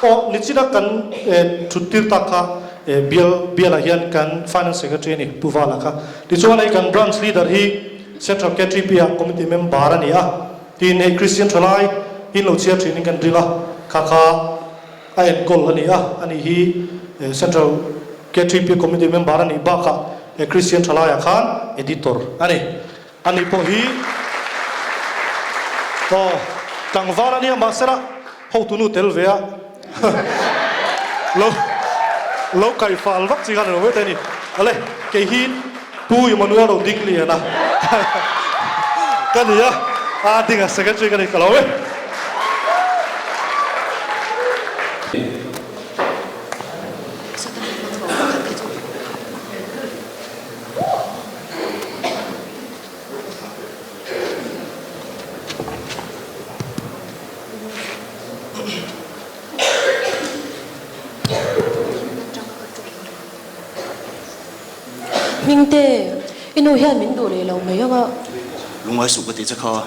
Aw, nichina kan thut tir tak kha bial bialah hian kan Finance Secretary a ni, Pu Vala kha. Tichuan hei kan Branch Leader hi Central KTP ah Committee Member a ni a, tin hei Christian Thalai hi lo chhiar thinin kan ring a, kha kha a enkawl a ni a, ani hi Central KTP Committee Member a nih bakah Christian Thalai ah khan Editor a ni. Ani pawh hi aw tlangval a nia mahsela hotunu tel ve a lo lo kaih fal vak chi khan a lo vek a ni. Awle kei hi Pu Emmanuel ro ding lian a ka ni a, a ding a secretary ka ni ka lo e. Hmingte, i nu hian min duh leh lo mai ang a. Lungngai suh ka tih che kha,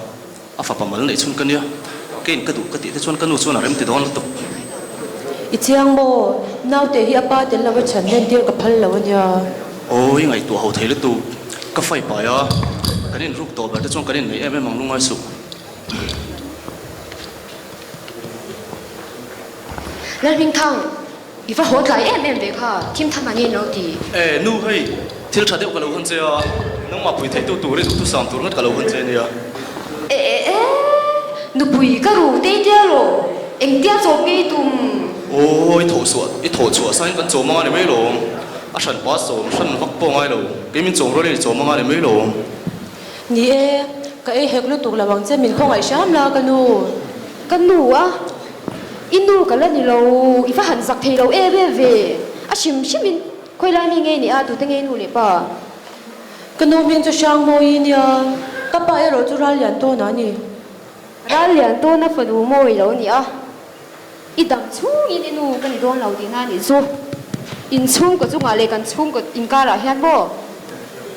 a fapa mal neih chhun ka nia, keiin ka duh ka tih te chuan ka nu chuan a rem ti dawn lutuk. I chiang maw? Naute hi a pa tel lova chhan lentir ka phal lo a nia. Aw, i ngaihtuah ho thei lutuk. Ka fai pai a, kan inruk tawh ber te chuan kan inneih em em ang lungngai suh. Lalhmingthang, i va haw tlai em em ve kha, thim tham an in lo ti. E, nu hei, thil tha deuh ka lo hawn che a, nangmah pui theitu tur i duhthusam tur ngawt ka lo hawn che nia. E e e, nupui ka ru tei tia lo, engtia chawp nge i tum? Aw, i thawh chhuah, i thawh chhuah sain kan chawm anga ni mai lo. A hran pa sawm hran vak pawh ngai lo, kei min chawm rualin i chawm anga ni mai lo. Ni e, ka ei hek lutuk lo ang che, min khawngaih hram la ka nu. Ka nu a, i nu ka la ni lo, i va han zak thei lo em em ve, a hrim hrim in khawi lai mi ngei ni a, tute ngei nu leh pa. Ka nu hming chu Hrangmawi nia, ka pa erawh chu Rallian Tawna a ni. Rallian Tawna fanu mawi lo ni a. I dam chhungin i nu ka ni dawn lo tihna a nih chu. In chhungkaw chungah leh kan chhungkaw inkarah hian maw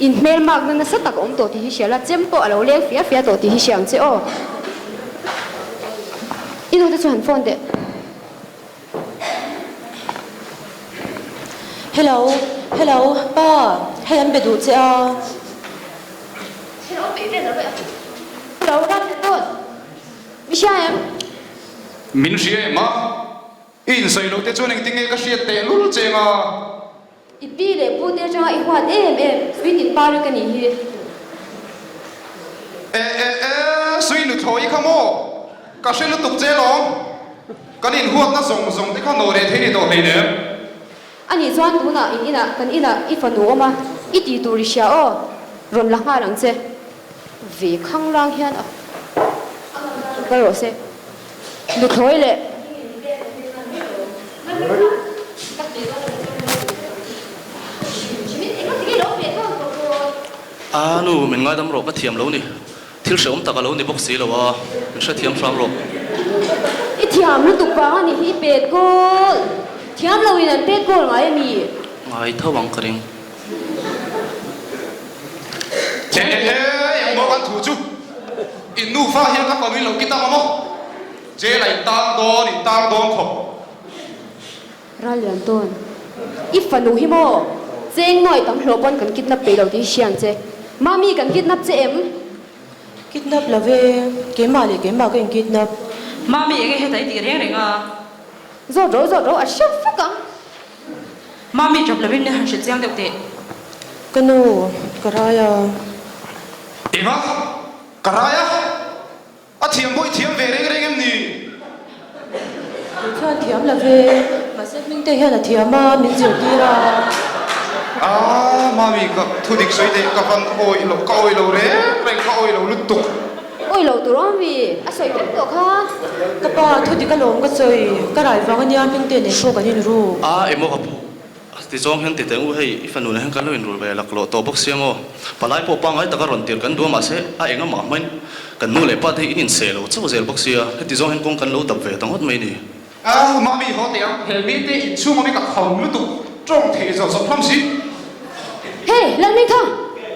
in hmelmakna nasa tak a awm tawh tih hi hria la, chem pawh a lo leng fia fia tawh tih hi hria ang che aw. I nu te chu han phone teh. Hello, hello, pa, hei an be duh che a. Hello, peih vel lo e a. Hello, Ramte Dawt, mi hria em? Min hria em a? I insawi loh te chuan engtin nge ka hriat teh lul cheng a? I pi leh pu te atanga i huat em em, Suitin pa ri ka nih hi. E e e, Sui nuthlawi kha maw? Ka hre lutuk che lawm. Kan inhuatna zawng zawng te kha nawh leh thei ni tawh hleinem. Anih chuan tunah in inah kan inah i fanu awm a, i tih tur i hria aw, rawn la nghal ang che. Ve khanglang hian a kal rawh se. Nuthlawi leh. A nu, min ngaidam rawh ka thiam lo ni. Thil hrehawm tak a lo ni bawk si lo a, min hrethiam hram rawh. I thiam lutuk vang a nih hi i pet goal. Thiam lo in an pet goal ngai a mi? Ngai tho ang ka ring. He he he, engmaw kan thu chu? In nufa hian ka fanu in lo kidnap a maw? Jail ah in tang dawn, in tang dawn khawp. Rallian tawn, I fanu hi maw? Cheng nuai tam hlawh pawn kan kidnap peih lo tih hi hria ang che. Mami kan kidnap che em? Kidnap lo ve, keimah leh keimah ka in kidnap. Mami enge heta i tih reng reng a? Zawt ro zawt ro a hria vek ang. Mami ṭap lovin min han hrilh chiang deuh teh. Ka nu, ka rai a. Eng a? Ka rai a? A thiam pawh i thiam ve reng reng em ni? Kei chuan thiam lo ve, mahse Hmingte hian a thiam a, min zirtir a. Aaa, Mami ka thu dik sawi teh, ka van awih lo, ka awih lo reng reng, ka awih lo lutuk. Awih lo tur awm mi, a sawi vek tawh kha. Ka pa, thu dik alawm ka sawi, ka rai vang ania Hmingte nen pawh kan inru. Aa, emaw ka pu. Ti zawng hian ti teh u, hei i fanu nen hian kan lo inrul ve laklawh tawh bawk sia maw? Palai pawh pangngai taka rawn tir kan duh a mahse a eng amah hmain kan nu leh pa te hi in inseh lo chauh zel bawk sia, heti zawng hian kawng kan lo dap ve ta ngawt mai ni. A, mami haw teh ang, he mite inchhung awm hi ka kham lutuk, tawng theih zawh zawh hlawm si. Hey, Lalmingthang,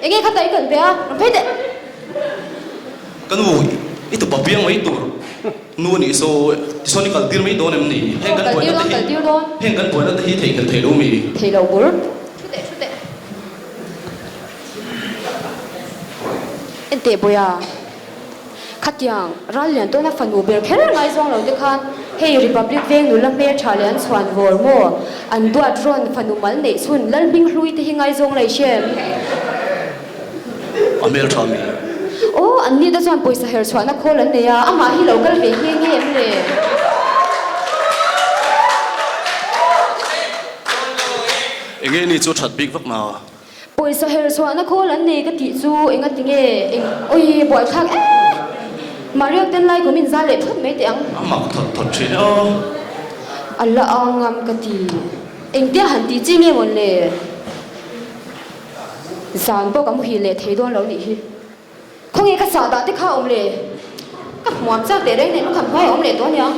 enge kha tai kan pe a, rawn phei teh. Ka nu, i tupa piang mai tur. Nu a nih saw, tichuan i kal tir mai dawn em ni? Heng kan buaina te hi, heng kan buaina te hi theihnghilh thei lo mi? Thei lo bur. Thu teh, thu teh. Enteh Bawiha, khatiang ral lian tawna fanu ber kher ngaizawng lo te khan hei Republic veng nula hmeltha leh an chhuan vawr maw? An duat rawn fanu mal neih chhun Lalhming hlui te hi ngaizawng la i hre em? A hmeltha mi. Aw, an ni te chuan pawisa her chhuahna khawl an nei a, amah hi lo kal ve nghe nghe em le? Enge ni chu that bik vak na? Pawisa her chhuahna khawl an nei ka tih chu enga ti nge? Eng awi buaithlak e! Mahriak ten lai kum in zal leh phawt mai teh ang. A mak thawt thawt thin e aw. A la angam ka ti. Engtia han tih chi nge mawn le? Zan pawh ka muhil leh thei dawn lo nih hi. Khawnge ka sah dah te kha awm le? Ka hmuam chak teh reng nen lukham hnuai a awm leh tawh aniang.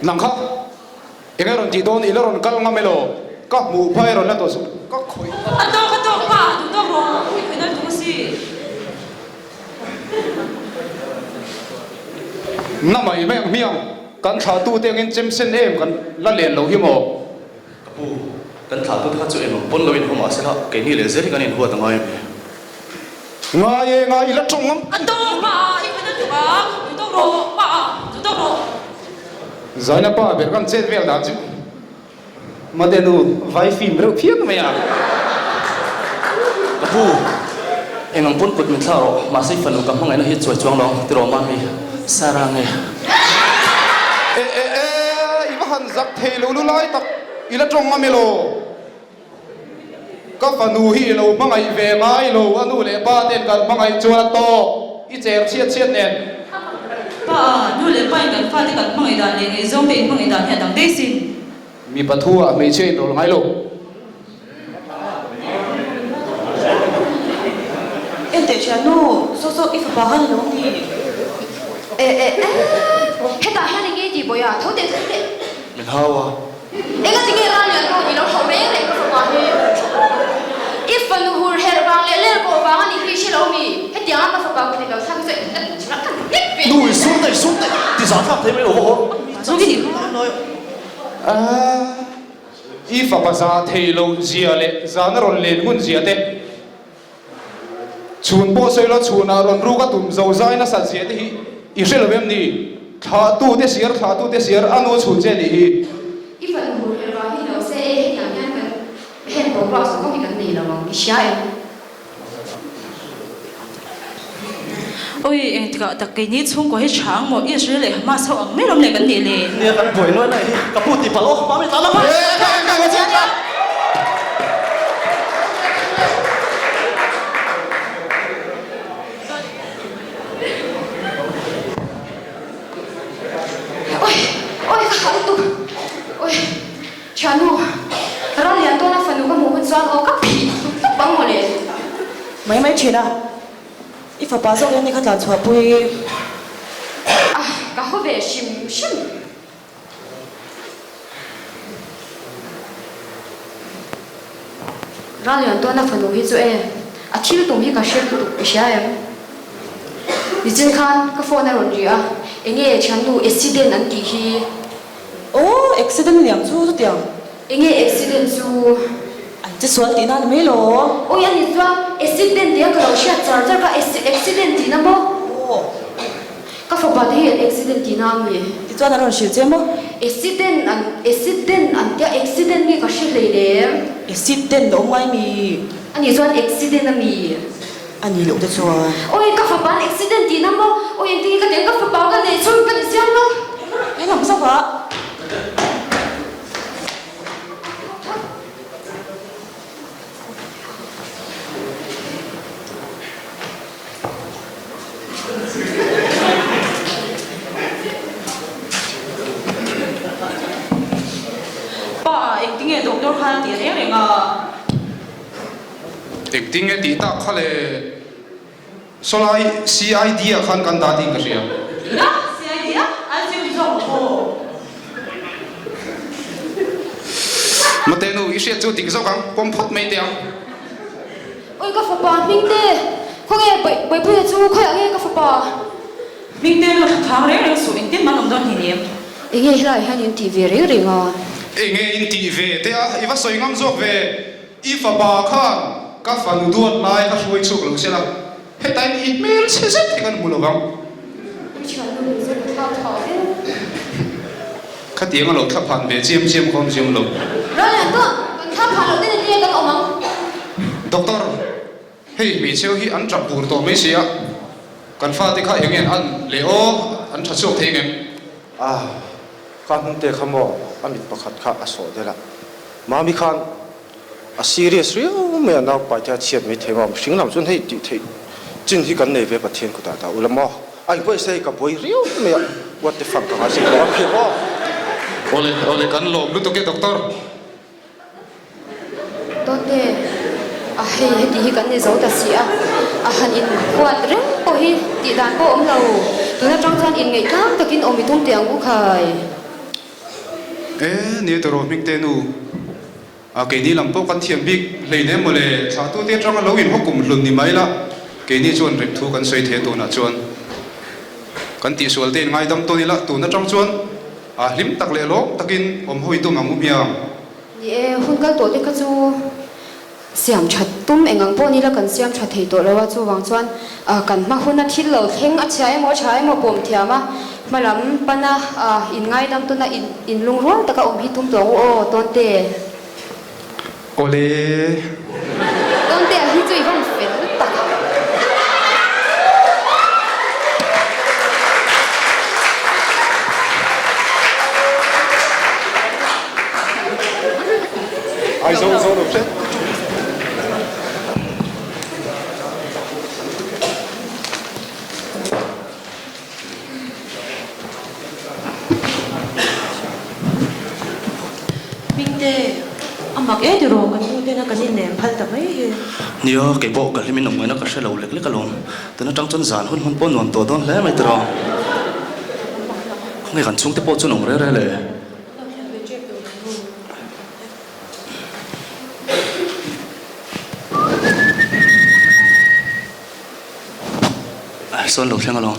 Nang kha. Eng e rawn tih dawn? I la rawn kal ngam elaw? Ka hmuh phai rawn la tawh suh. Ka khawih. A tawk a tawk pa, duh tawk rawh. I khawih nal tum a si. Na mai mai ang hmiang, kan thlahtu te angin chem sen em kan la len lo hi maw? Ka pu, kan thlahtu te kha chu englo pawn lo in haw mah sela, keini leh zel hi kan inhuat a ngai a mi? Ngai e, ngai i la tawng ngam. A tawk pa, i khawih nal tum a, duh tawk rawh pa, duh tawk rawh. Zaina pa ber kan chet vel dan chu Mate nu vai fim reuh phian mai a. Ka pu, eng ang pawn kut min thlah rawh, mahse i fanu ka hmangaihna hi chuai chuang lo ang tiraw mami, Sarah nge? E e e, i va han zak thei lo lu lai tak, i la tawng ngam elaw? Ka fanu hi i lo hmangaih ve ngai lo, a nu leh pa ten kan hmangaih chuan a tawk, i cher chhiat chhiat nen. Pa, nu leh pa in kan fate kan hmangaih dan leh ngaihzawng te in hmangaih dan hi a dang daih sin. Mipa thu ah hmeichhia in rawl ngai lo. Enteh thiannu, saw saw i fapa khan i lo ni. E e e, hetah hian enge i tih bawi a, tho teh tho teh. Min hau a. Enga tinge Ralian pawh i lo hauh reng reng ka fapa hi? I fanu hur herh vang leh ler pawh vang a nih hi hre lo mi? Hetianga ka fapa kut i lo thlak hi chu eng tin rak kan hnek ve. Nu i sur daih sur daih ti zah thlak thei mai lo haw. Aaa i fapa zah thei lo zia leh zahna rawn len ngun zia te Chhun pawh sawi lo chhunah rawn ruk a tum zo zai nasat zia te hi i hre lo em ni? Thlahtu te siar thlahtu te siar a nu chhun che nih hi. I fanu hur her vang hi lo se e hetiang hian kan heng boruak zawng zawng hi kan nei lo ang i hria em? Oi engtikah tak keini chhungkua hi tha ang maw Israel leh Hamas ho ang mai lawm le kan nih le. Nia kan buai nuai lai hi ka pu ti palh aw mami tlan a Oi oi ka hah lutuk oi thiannu ram lian tawna fanu ka hmuh hun chuan aw ka phih. Mai mai thin a, i fapa zawk hian ni kha tlan chhuah pui. A, ka haw ve hrim hrim. Rallian tawna fanu hi chu e, a thil tum hi ka hre lutuk i hria em? Nichin khan ka phone a rawn ri a, enge thiannu accident an tih hi? Aw, accident liam chu chutiang. Enge accident chu? An che sual tihna a ni mai lo. Awi a ni chuan accident tia ka lo hriat char char kha accident tihna maw? Aw. Ka fapa te hi an accident tihna a mi? Tichuan an rawn hrilh che maw? Accident an accident an tia accident nge ka hre hlei lem. Accident a awm ngai mi? A nih chuan accident a mi? A nih loh te chuan. Awi ka fapa an accident tihna maw? Awi engtin nge ka tih ang ka fapa ka neih chhun ka ni siam lo. He lam zawk ah. Pa, engtinge doctor khan a tih reng reng a? Engtinge tih tak kha le? Sawlai CID ah khan kan dah tih ka hria. Ina? CID a? ICU ti zawk maw? Mate nu, i hriat chu dik zawk ang, pawm phawt mai teh ang. Oi ka fapa Hmingte, khawnge Bawipuia chu khawiah nge ka fapa? Hmingte nu tha thang reng reng suh, engtin man awm dawn hi ni em? Enge helaiah hian in tih ve reng reng a? Enge in tih ve teh a, i va sawi ngam zawk ve. I fapa khan ka fanu duat lai kha hruai chhuak lo se la, hetain i hmel chhe zet hi kan hmu lo vang. I thiannu min zir ka thlak thah viau. Khatiang a lo thla phan ve chiam chiam kha awm ziam lo. Rallian chuan kan thla phan loh ten enge kan awm ang? Doctor, hei hmeichheu hi an tap bur tawh mai si a, kan fate kha enge an an leh aw, an tha chhuak thei ngem? Ah, kha hnungte kha maw a mit pakhat kha a sawh del a, Mami khan a serious riau mai a, naupai te a chhiat mai thei maw, mihring lam chuan hei tih theih chin hi kan nei ve Pathian kutah dah ula maw, a inbuaih se hei ka buai riau mai a, what the fuck ka ngai zing lo a phiah maw. Awle awle kan lawm lutuk e doctor. Dawte, a hei heti hi kan ni zo ta si a, a han in huat reng pawh hi tih dan pawh awm lo, tun atang chuan inngeih tlang takin awm i tum teh ang u khai. E, nia tawh rawh Hmingte nu. A, keini lam pawh kan thiam bik hleinem mawle, thlahtute atanga lo inhaw kum hlun ni mai la, keini chuan rem thu kan sawi thei a tunah chuan kan tihsual te in ngaidam tawn ila, tun atang chuan a hlim tak leh lawm takin awm hawi tum ang u hmiang. Ni e, hun kal tawh te kha chu Siam that tum eng ang pawh nila kan siam tha thei tawh lo a, chuvang chuan kan hma huna thil lo thleng a chhia emaw a tha emaw pawm thiam a, hma lam pana inngaidam tuna inlungrual taka awm hi tum tawh ang u aw, Tawnte. Awle. Tawnte a hi chu i van fel tak. Ai zo zo lo hret. Hmingte, a mak e tiraw kan nu tena kan innem phal ta mai hi. Nia, kei pawh ka hlimin awm ngaihna ka hre lo lek lek alawm. Tun atang chuan zan hun hman pawh nuam tawh dawn hle mai tiraw. Khawnge kan chhungte pawh chuan awm reh reh le. Sawn lo thleng alawm.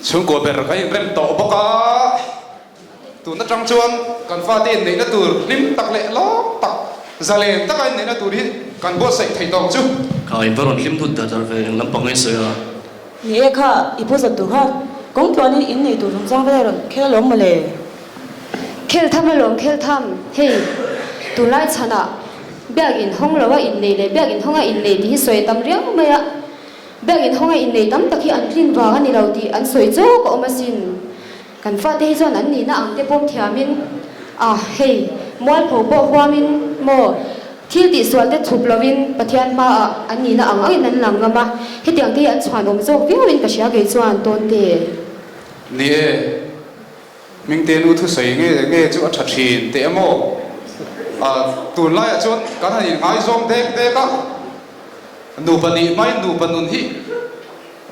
Chhungkua ber kan inrem tawh bawk a, tun atang chuan kan fate inneihna tur hlim tak leh lawm tak, zalen taka inneihna tur hi kan buatsaih thei tawh ang chu. Kha in va rawn hlim thut dar dar ve, eng lampang nge sawi a? Ni e kha, i pu zat tur kha kawng tluanin innei tur chungchang vel a rawn khel alawm mawle. Khel tham alawm khel tham, hei tunlai chhanah biak in hawng lo a innei leh biak in hawng a innei tih hi sawi a tam riau mai a, biak in hawng a innei tam tak hi an tlin vang a ni lo tih an sawi chawk a awm asin. Kan fate hi chuan an nihna ang te pawm thiamin a hei mualpho pawh huamin maw thil tihsual te chhup lovin Pathian hmaah an nihna ang angin an lang ngam a, hetiang te hi an chhuanawm zawk viauin ka hria kei chuan tawnte. Ni e. Hmingte nu thusawi nge nge chu a tha thin teh emaw? Tunlaiah chuan kan han inngaizawng dek dek a. Nupa nih hmain nupa nun hi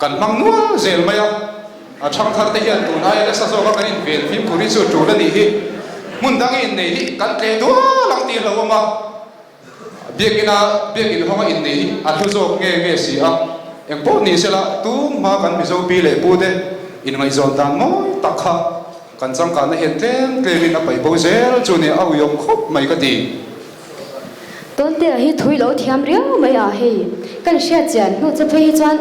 kan hmang nual zel mai a, a thangthar te hian tun aia nasa zawka kan inven fimkhur hi chu tul a nih hi. Hmun dang innei hi kan tle dual ang tih hlauhawm a, Biakina biakin hawnga innei hi a hlu zawk nge nge si a, engpawh ni sela tumhma kan Mizo pi leh pu te inngaihzawn dan mawi tak kha kan changkanna hian tlem tlemin a paih bo zel chu nia a uiawm khawp mai ka ti. Tawntea hi thui lo thiam riau mai a hei kan hriat chian hnu che phei hi chuan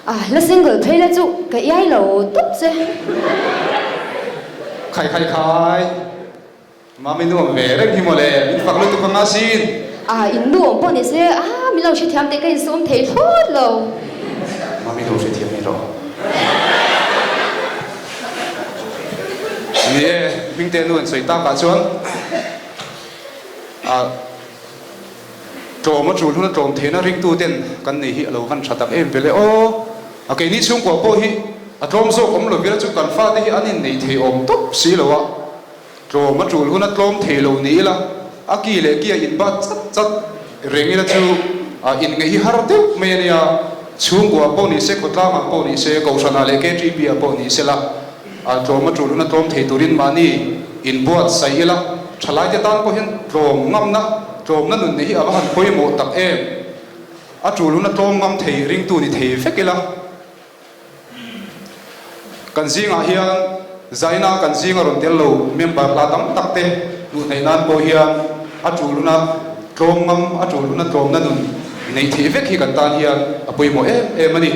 a la single phei la chu ka iai lo tawp che. Khai khai khai. Mami nuam ve reng hi mawle, min fak lutuk anga sin. A in nuam pawh ni se, a min lo hrethiam teh ka insum thei thlawt lo. Mami lo hrethiam mai rawh. Ni e, Hmingte nu an sawi takah chuan a tlawm a tul hun a tlawm theihna ringtu ten kan nei hi a lo van tha tak em vele aw. A keini chhungkua pawh hi a tlawm zawk awm lo vela chu kan fate hi an innei thei awm tawp si lo a. Tlawm a tul hun a tlawm thei lo ni ila, a ki leh ki a inbat chat chat reng ila chu a inngeih hi har deuh mai a nia. Chhungkua pawh ni se, khawtlangah pawh ni se, Kohhranah leh KTP ah pawh ni se la, a tlawm a tul hun a tlawm thei turin mahni inbuatsaih ila, thalaite tan pawh hian tlawm ngamna, tlawmna nun neih hi a va han pawimawh tak em. A tul hun a tlawm ngam thei ringtu ni thei vek ila. Kan zingah hian zaina kan zinga rawn tel lo member hla tam tak te hmuh theih nan pawh hian a tul huna tlawm ngam, a tul huna tlawmna nun neih theih vek hi kan tan hian a pawimawh em em a ni.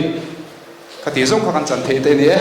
Khati zawng kha kan chan theih te a ni e.